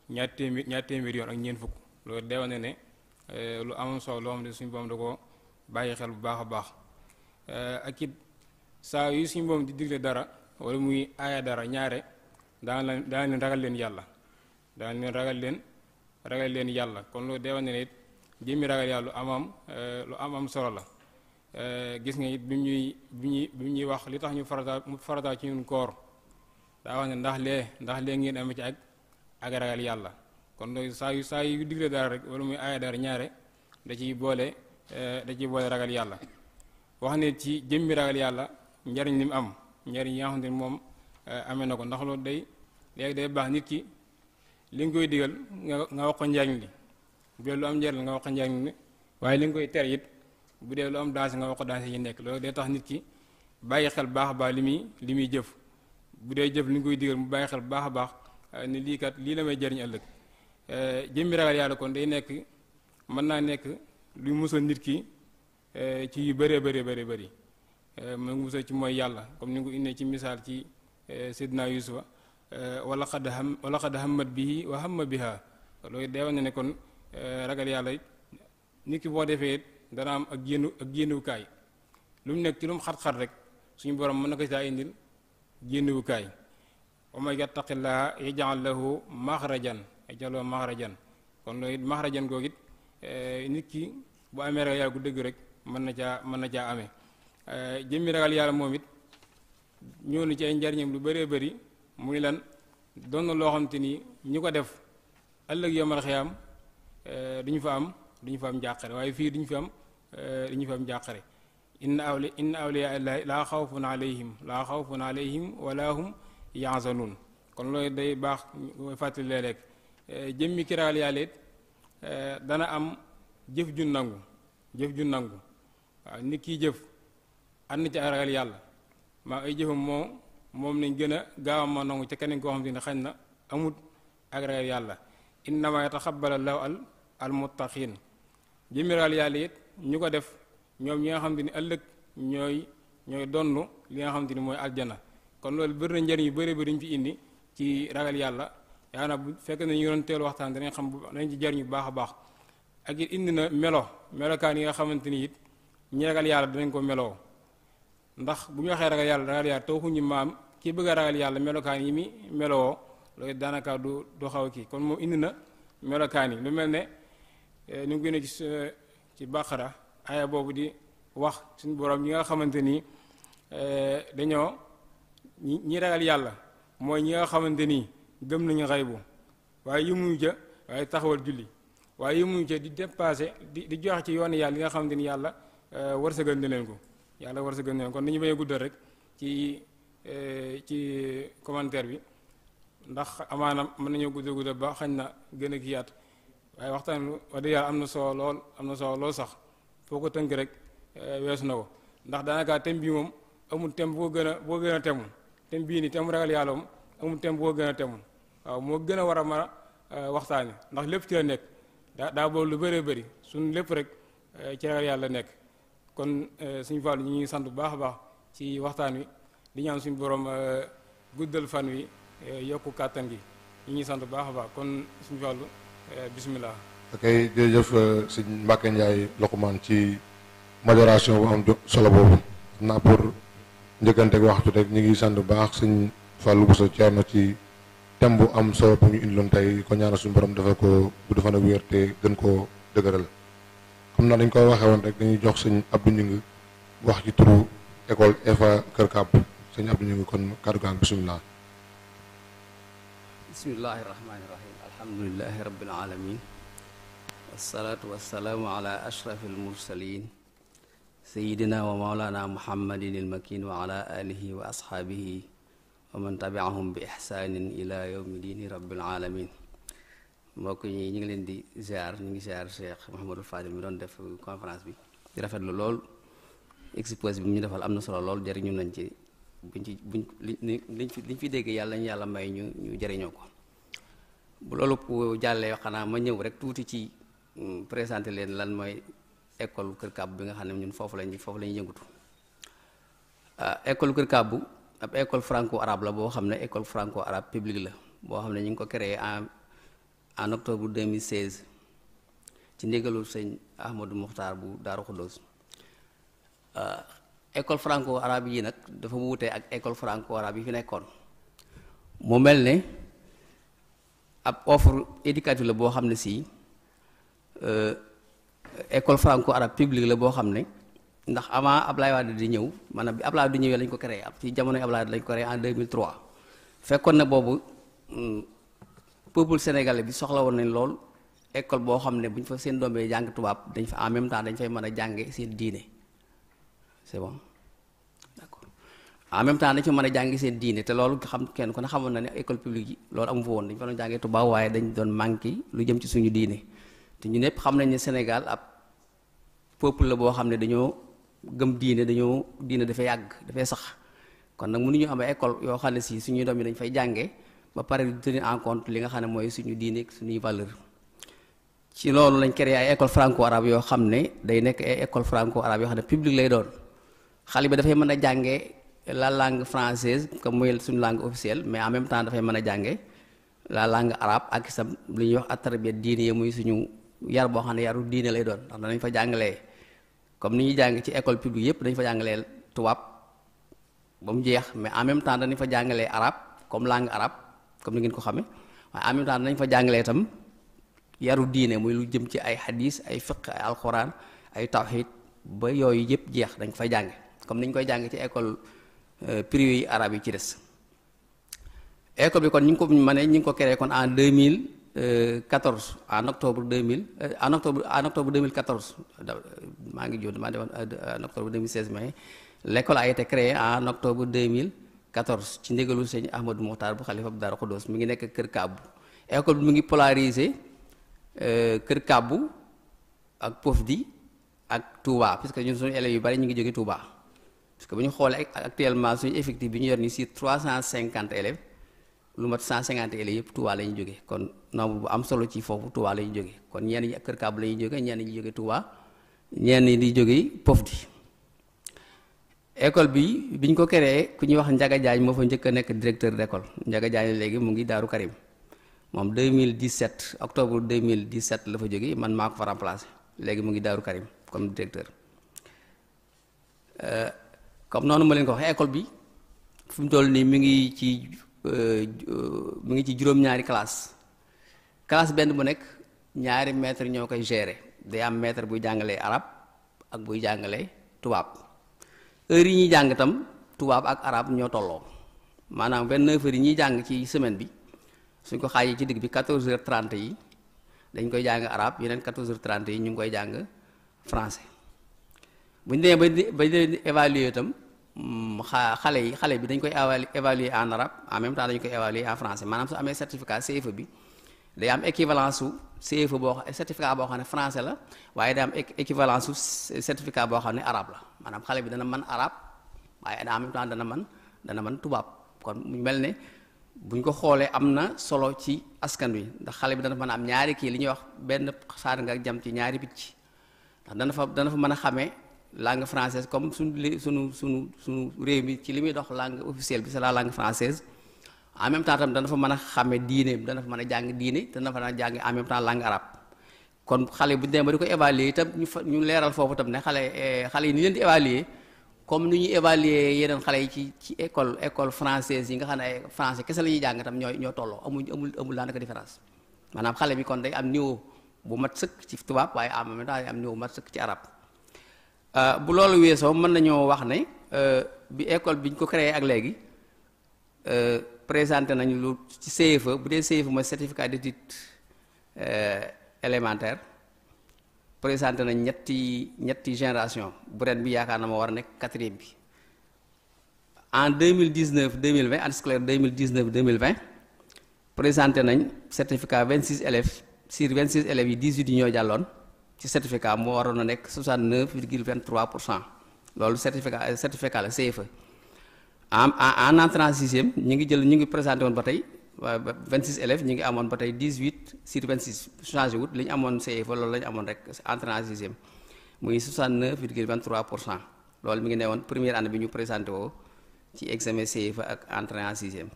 200 yoon ak ñeent fukk loolu deewa ne lu am solo loo xam ne suñu borom da ko bàyyi xel bu baax a baax ak it saa yu suñu borom di digle dara wala muy aaya dara ñaare daan leen ragal leen yàlla daan leen ragal leen yàlla kon loolu day wane ne it jëmmi ragal yàlla lu am solo la gis nga it bi ñuy wax li tax ñu farata ci ñun koor daa wax ne ndax lee ngeen amee ci ak ragal yàlla kon loolu saa yu digle dara rek wala muy aaya dara ñaare da ciy boole ragal yàlla wax ne ci jëmmi ragal yàlla njariñ li mu am njariñ yi nga xamante ni moom amee na ko ndax loolu léegi day baax nit ki li nga koy digal nga wax ko njariñ li bu dee lu am njariñ nga wax ko njariñ li waaye li nga koy tere it bu dee lu am danger nga wax ko danger yi nekk loolu day tax nit ki bàyyi xel baax a baax li muy jëf bu dee jëf li nga koy digal mu bàyyi xel baax a baax ni lii kat lii la may jariñ ëllëg jëmmi ragal yàlla kon day nekk mën naa nekk luy musal nit ki ci yu bëree bëri mu musal ci mooy yàlla comme ni nga ko indee ci misaal ci Seydina Yuusufa wala xad hammat bihi wa hamma biha loolu day wane ne kon ragal yàlla nit ki boo defee dana am ak génnukaay lu mu nekk ci lu mu xat-xat rek suñu borom mën na ko saa indil génnukaay wa man yattaqillaha yaj'al lahu maxrajan kon loolu it maxrajan googu it nit ki bu amee ragal yàlla gu dëgg rek mën na caa amee jëmmi ragal yàlla moom it ñëw na ci ay njariñam lu bëree bëri muy lan doon na loo xam te ni ñi ko def ëllëg yomal xiyaam duñu fa am njàqare waaye fii duñu fi am njàqare inna awliyaa llaahi laa xawfun alayhim wala hum yaxzanuun kon loolu day baax mooy fàttali léeg-léeg jëmmi ki ragal yàlla it dana am jëf ju nangu waaw nit kiy jëf ànd ci ragal yàlla maa ay jëfam moom lañ gën a gaaw a ma nangu ca keneen koo xam te ne xañ na amut ak ragal yàlla innama yataxabbala llaahu al muttaqiin jëmmi ragal yàlla it ñu ko def ñoom ñi nga xam te ni ëllëg ñooy donn li nga xam te ni mooy aljana kon loolu bëri na njëriñ yu bëri ñu fi indi ci ragal yàlla yaa na bu fekk na ñu doon teel waxtaan danañ xam danañ ci jariñ bu baax a baax ak it indi na melokaan yi nga xamante ni it ñi ragal yàlla danañ ko meloo ndax bu ñu waxee ragal yàlla taxuñu maam kii bëgg a ragal yàlla melokaan yi mi meloo loolu daanaka du xaw a kii kon moom indi na melokaan yi lu mel ne ñu ngi gën ci Baqara aaya boobu di wax suñu borom ñi nga xamante ni dañoo ñi ragal yàlla mooy ñi nga xamante ni gëm nañu xaybu waaye yëmuñu ca waaye taxawal julli waaye yëmuñu ca di dépassé di joxe ci yoon yàlla li nga xamante ni yàlla wërsëgal na leen ko kon nañu bañ a guddal rek ci commentaire bi ndax amaana mën nañoo guddal ba xañ na gën a kiyaat waaye waxtaan wax dëgg yàlla am na solo lool sax foo ko tënk rek weesu na ko ndax daanaka thème bii moom amul thème boo gën a temul thème bii nii thème ragal yàlla moom amul thème boo gën a temul waaw moo gën a war a mën a waxtaane ndax lépp ci la nekk daa boobu lu bëree bëri suñ lépp rek ci ragal yàlla nekk kon suñu Fallu ñu ngi sant bu baax a baax ci waxtaan wi di ñaan suñu borom guddal fan wi yokku kàttan gi ñu ngi sant bu baax a baax kon suñu Fallu bismillah. ok jërëjëf sëñ Mbacke Ndiaye Lokman ci modération bu am solo boobu xam naa pour njëkkante waxtu rek ñu ngi sant bu baax sëñ Fallou Bousso Thierno ci thème bu am solo bu ñu indiloon tey ko ñaanal suñu borom dafa ko gudd fan ak wér te gën koo dëgëral comme na dañ ko waxee woon rek dañuy jox sëñ Abdou Gningue wax ci turu école EFA Kër Kàbb sëñ Abdou Gningue kon kàddu gaa bismillah. bismillahi rahmaani rahim alhamdulilahi rabbil alamin wassalaatu wassalaamu ala ashrafil mursalin sayidina wa maulana muhammadin ilmakin wa ala alihi wa ashaabihi wa man tabiahum bi ihsaanin ila yawmi diini rabbil alamin mbokk ñi ñu ngi leen di ziar ñu ngi ziar Cheikh Mouhamadul Fadil mi doon def conférence bi di rafetlu lool exposé bi mu ñu defal am na solo lool jëriñu nañ ci liñ fi dégg yàlla ñu yàlla may ñu jëriñoo ko bu loolu ko jàllee xanaa ma ñëw rek tuuti ci présenté leen lan mooy école Kër Kàbb bi nga xam ne ñun foofu lañuy yëngatu école Kër Kàbb ab école franco arabe la boo xam ne école franco arabe publique la boo xam ne ñu ngi ko créé en octobre 2016 ci ndigalul sëñ Ahmadou Muxtaar bu Daaru Xuddoos. École franco arabe yi nag dafa wuute ak école franco arabe yi fi nekkoon mu mel ne ab offre éducative la boo xam ne si école franco arabe publique la boo xam ne ndax avant Ablaye Wade di ñëw maanaam bi Ablaye Wade di ñëwee lañ ko créé ci jamonoy Ablaye Wade lañ ko créé en 2003 fekkoon na boobu peuple sénégalais bi soxla woon nañ lool école boo xam ne bu ñu fa seen doomee jàng tubaab dañ fa en même temps dañ fay mën a jànge seen diine c'est bon d'accord en même temps dañ fa mën a jànge seen diine te loolu xam kenn ku ne xamoon na ne école publique yi loolu amu fa woon dañ fa doon jàngee tubaab waaye dañ doon manqué lu jëm ci suñu diine te ñu ñëpp xam nañ ne Sénégal ab peuple la boo xam ne dañoo gëm diine dafay yàgg dafay sax kon nag mënuñu am école yoo xam ne si suñuy doom yi dañ fay jàngee ba pare di tenir en compte li nga xam ne mooy suñu diine ak suñuy valeur ci loolu lañ créé ay école franco arabe yoo xam ne day nekk ay école franco arabe yoo xam ne public lay doon xale bi dafay mën a jàngee la langue française comme mooy suñu langue officielle mais en même temps dafay mën a jàngee la langue arabe ak sam lu ñuy wax at-tarbiya diine muy suñu yar boo xam ne yaru diine lay doon ndax danañ fa jàngalee comme ni ñuy jàng ci école publique yëpp dañ fa jàngalee tubaab ba mu jeex mais en même temps danañ fa jàngalee arabe comme langue arabe comme ni ngeen ko xamee waaye en même temps danañ fa jàngalee itam yaru diine muy lu jëm ci ay hadis ay fiqh ay alxuraan ay tawhid ba yooyu yëpp jeex dañ ko fay jàng comme ni ñu koy jàng ci école privée yi arabe yi ci des. école bi kon ñu ngi ko créé kon en 2014 en octobre 2014 maa ngi jóg damaa demoon en octobre 2016 mais l'école a été créée en octobre 2014 ci ndigalu sëñ Ahmadou Mokhtar bu xalifa bu Daaru Xuddoos mi ngi nekk Kër Kàbbu école bi mu ngi polarisé Kër Kàbbu ak Pofdi ak Touba puisque ñun suñu élèves yu bari ñu ngi jóge Touba parce que bu ñu xoolee actuellement suñu effectif bi ñu yor ni si 350 élèves lu mat 150 élèves yëpp Touba la ñuy jógee kon nombre bu am solo ci foofu Touba la ñuy jógee kon ñenn ñi Kër Kàbbu la ñuy jógee ñenn ñi jóge Touba ñenn ñi di jóge Pofdi. école bi ñu ko créé ku ñuy wax Ndiaga Diagne moo fa njëkk a nekk directeur d'école Ndiaga Diagne léegi mu ngi Daaru Karim moom 2017 octobre 2017 la fa jógee man maa ko fa remplacé léegi mu ngi Daaru Karim comme directeur. comme noonu ma leen ko waxee école bi fu mu toll nii mi ngi ci juróom-ñaari classe benn bu nekk ñaari maître ñoo koy gérer day am maître buy jàngalee arab ak buy jàngalee tubaab heure yi ñuy jàng itam tubaab ak arab ñoo tolloo maanaam 29 heures yi ñuy jàng ci semaine bi suñ ko xaajee ci digg bi 14h30 yi dañ koy jàng arab yeneen 14h30 yi ñu ngi koy jàng français bu ñu demee ba évaluer itam xale bi dañ koy évaluer en arabe en même temps dañu koy évaluer en français maanaam su amee certificat CFE bi day am équivalence su CFE certificat boo xam ne français la waaye day am équivalence su certificat boo xam ne arabe la maanaam xale bi dana mën arabe waaye en même temps dana mën tubaab kon mu mel ne buñ ko xoolee am na solo ci askan wi ndax xale bi dana mën a am ñaari kii li ñuy wax benn saar nga jam ci ñaari picc ndax dana fa mën a xamee langue française comme sunu réew mi ci li muy dox langue officielle bi c'est la langue française en même temps tam dana fa mën a xamee diine dana fa mën a jàng diine dana fa mën a jàng en même temps langue arabe kon xale bu ñu demee ba di ko évaluer itam ñu leeral foofu tam ne xale yi ni leen di évaluer comme ni ñuy évaluer yeneen xale yi ci école française yi nga xam ne ay français kese la ñuy jàng tam ñoo tolloo amul daanaka différence maanaam xale bi kon day am niveau bu mat sëkk ci tubaab waaye en même temps day am niveau bu mat sëkk ci arabe. bu loolu weesoo mën nañoo wax ne bi école bi ñu ko créé ak léegi présenté nañu lu ci CFE bu dee CFE mooy certificat d'études élémentaires présenté nañ ñetti génération bu ren bi yaakaar na ma war a nekk 4e bi en 2019-2020 année scolaire 2019-2020 présenté nañ certificat 26 élèves sur 26 élèves yi 18 yi ñoo jàlloon ci certificat moo waroon a nekk 69,23% loolu certificat la CFE en entrant en 6e ñu ngi présenté woon ba tey 26 élèves ñu ngi amoon ba tey 18 sur 26 changé wut li ñu amoon CFE loolu la ñu amoon rek entrant en 6e muy 69,23% loolu mi ngi ne woon première année bi ñu présenté woo ci examen CFE ak entrée en 6e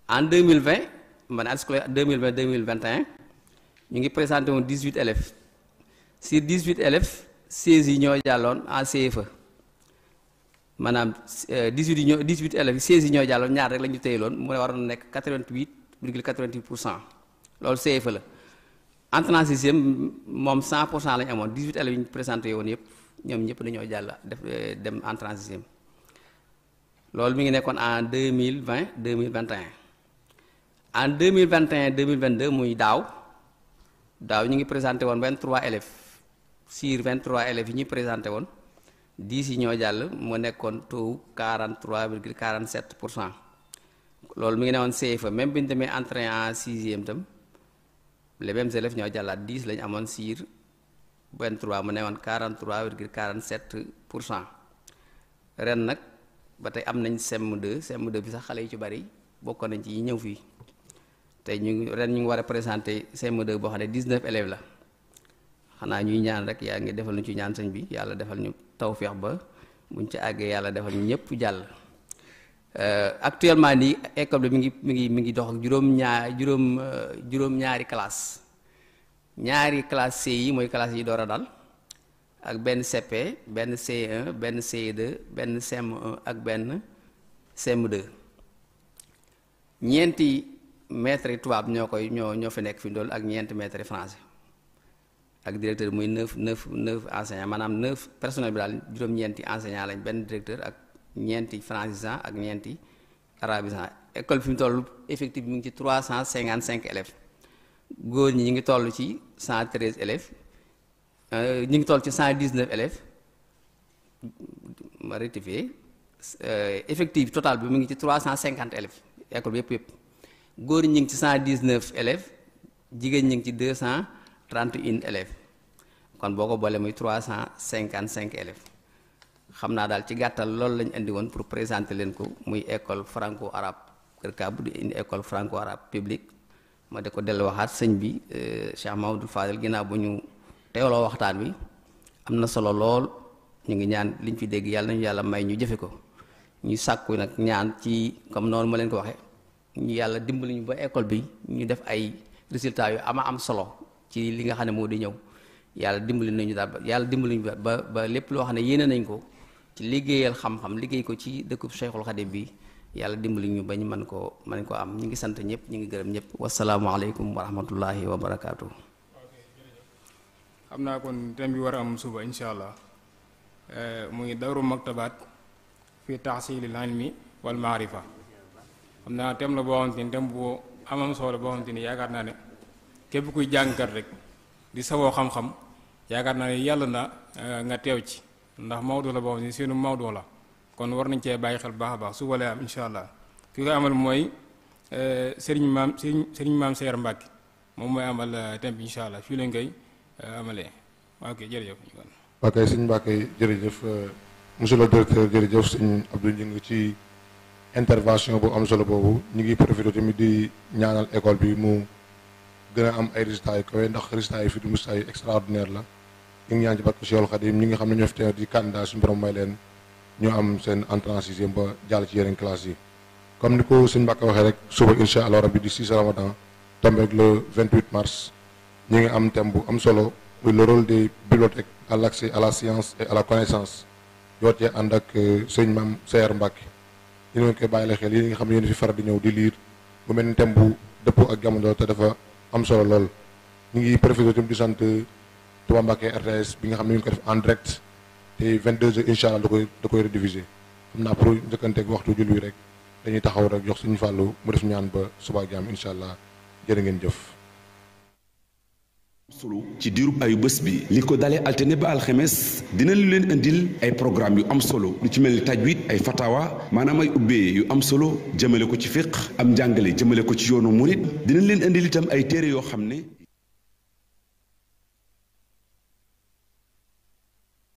en 2020 man année scolaire 2020-2021 ñu ngi présenté woon 18 élèves sur 18 élèves 16 yi ñoo jàlloon en CFE maanaam 18 élèves 16 yi ñoo jàlloon ñaar rek la ñu téyeloon mu waroon na nekk 88,88%. loolu CFE la entrée en sixième moom 100% la ñu amoon 18 élèves yi ñu présenté woon yëpp ñoom ñëpp dañoo jàll dem entrée en sixième loolu mi ngi nekkoon en 2020 2021 en 2021 2022 muy daaw ñu ngi présenté woon 23 élèves sur 23 élèves yi ñuy présenté woon 10 yi ñoo jàll mu nekkoon taux 43,47%. loolu mi ngi ne woon CFE même bi ñu demee entrée en sixième tam les mêmes élèves ñoo jàllaat 10 lañu amoon sur 23 mu ne woon 43,47%. ren nag ba tey am nañ CM2 bi sax xale yu ci bari bokkoon nañ ci yi ñëw fii tey ren ñu ngi war a présenter CM2 boo xam ne 19 élèves la xanaa ñuy ñaan rek yaa ngi defal ñu ci ñaan sëñ bi yàlla defal ñu tawféex ba buñ ci àggee yàlla defal ñu ñëpp jàll. Actuellement nii école bi mi ngi dox ak juróom-ñaari classe ñaari classe C yi mooy classe yi door a dal ak benn CP benn C1 benn C2 benn CM1 ak benn CM2 ñeenti maîtres tubaab ñoo fi nekk fi ndool ak ñeenti maîtres français ak directeur muy 9 enseignants maanaam 9 personnel bi daal juróom-ñeenti enseignants lañ benn directeur ak ñeenti francisant ak ñeenti arabisant école fi mu toll effectif bi mu ngi ci 355 élèves góor ñi ñu ngi toll ci 113 élèves ñu ngi toll ci 119 élèves ma rectifié effectif total bi mu ngi ci 350 élèves école bi yëpp góor ñi ngi ci 119 élèves jigéen ñi ngi ci 231 élèves kon boo ko boole muy 355 élèves xam naa daal ci gàttal loolu lañu indi woon pour présenter leen ko muy école franco arabe Kër Kaabu di indi école franco arabe publique ma de ko dellu waxaat sëñ bi Cheikh Mamadou Fadel ginnaaw bu ñu teewloo waxtaan wi am na solo lool ñu ngi ñaan liñ fi dégg yàlla nañu yàlla may ñu jëfe ko ñu sàkku nag ñaan ci comme noonu ma leen ko waxee ñu yàlla dimbali ñu ba école bi ñu def ay résultats yu am solo ci li nga xam ne moo di ñëw yàlla dimbali nañu daal yàlla dimbali ñu ba lépp loo xam ne yéene nañ ko ci liggéeyal xam-xam liggéey ko ci dëkkub Cheikhul Khadim bi yàlla dimbali ñu ba ñu mën koo am ñu ngi sant ñëpp ñu ngi gërëm ñëpp wasalaamualeykum wa rahmatullahi wa barakaatu. xam naa kon thème bi war a am suba incha allah muy dawru maktabaat fi tahsilil ilmi wal maarifa xam naa thème la boo xamante ni thème bu amam solo boo xamante ni yaakaar naa ne képp kuy jàngkat rek di sawoo xam-xam yaakaar naa ne yàlla na nga teew ci ndax Maodo la boo xam ne seenu Maodo la kon war nañ cee bàyyi xel baax a baax suba lay am incha allah ki koy amal mooy Serigne Maam Seer Mbàkke moom mooy amal thème bi incha allah fii lañ koy amalee ok jërëjëf. ok sëñ Mbàkke jërëjëf monsieur le directeur jërëjëf sëñ Abdou Ngingue ci intervention bu am solo boobu ñu ngi profité tamit di ñaanal école bi mu gën a am ay résultats yu kawe ndax résultats yi fi du résultats yu extraordinaire la ñu ngi ñaan ci barke Cheikhul Khadim ñi nga xam ne ñoo fi teew di candidat suñu borom may leen ñu am seen entrée en sixième ba jàll ci yeneen classe yi comme ni ko sëñ Mbàkke waxee rek suba incha allah rabbi di 6 Ramadan tombé ak le 28 mars ñu ngi am thème bu am solo muy le rôle des bibliothèques à l'accès à la science et à la connaissance yoo cee ànd ak sëñ Maam Seer Mbàkke ñu ngi koy bàyyi la xel yi nga xam ne yéen fi faral di ñëw di lire bu mel ni thème bu dëppoo ak jamono te dafa am solo lool ñu ngi profité tamit di sant Touba Mbacké RTS bi nga xam ne ñu ngi ko def en direct te 22h incha allah da koy rediffuser xam naa pour njëkkanteeg waxtu julli rek dañuy taxaw rek jox suñu fàllu mu def ñaan ba suba jaam incha allah jërë ngeen jëf. solo ci diirub ayu bés bi li ko dalee altine ba alxemes dina lu leen indil ay programme yu am solo lu ci mel ni tajwid ay fatawa maanaam ay ubbee yu am solo jëmale ko ci fiq am njàngale jëmale ko ci yoonu murit dina leen indil itam ay téere yoo xam ne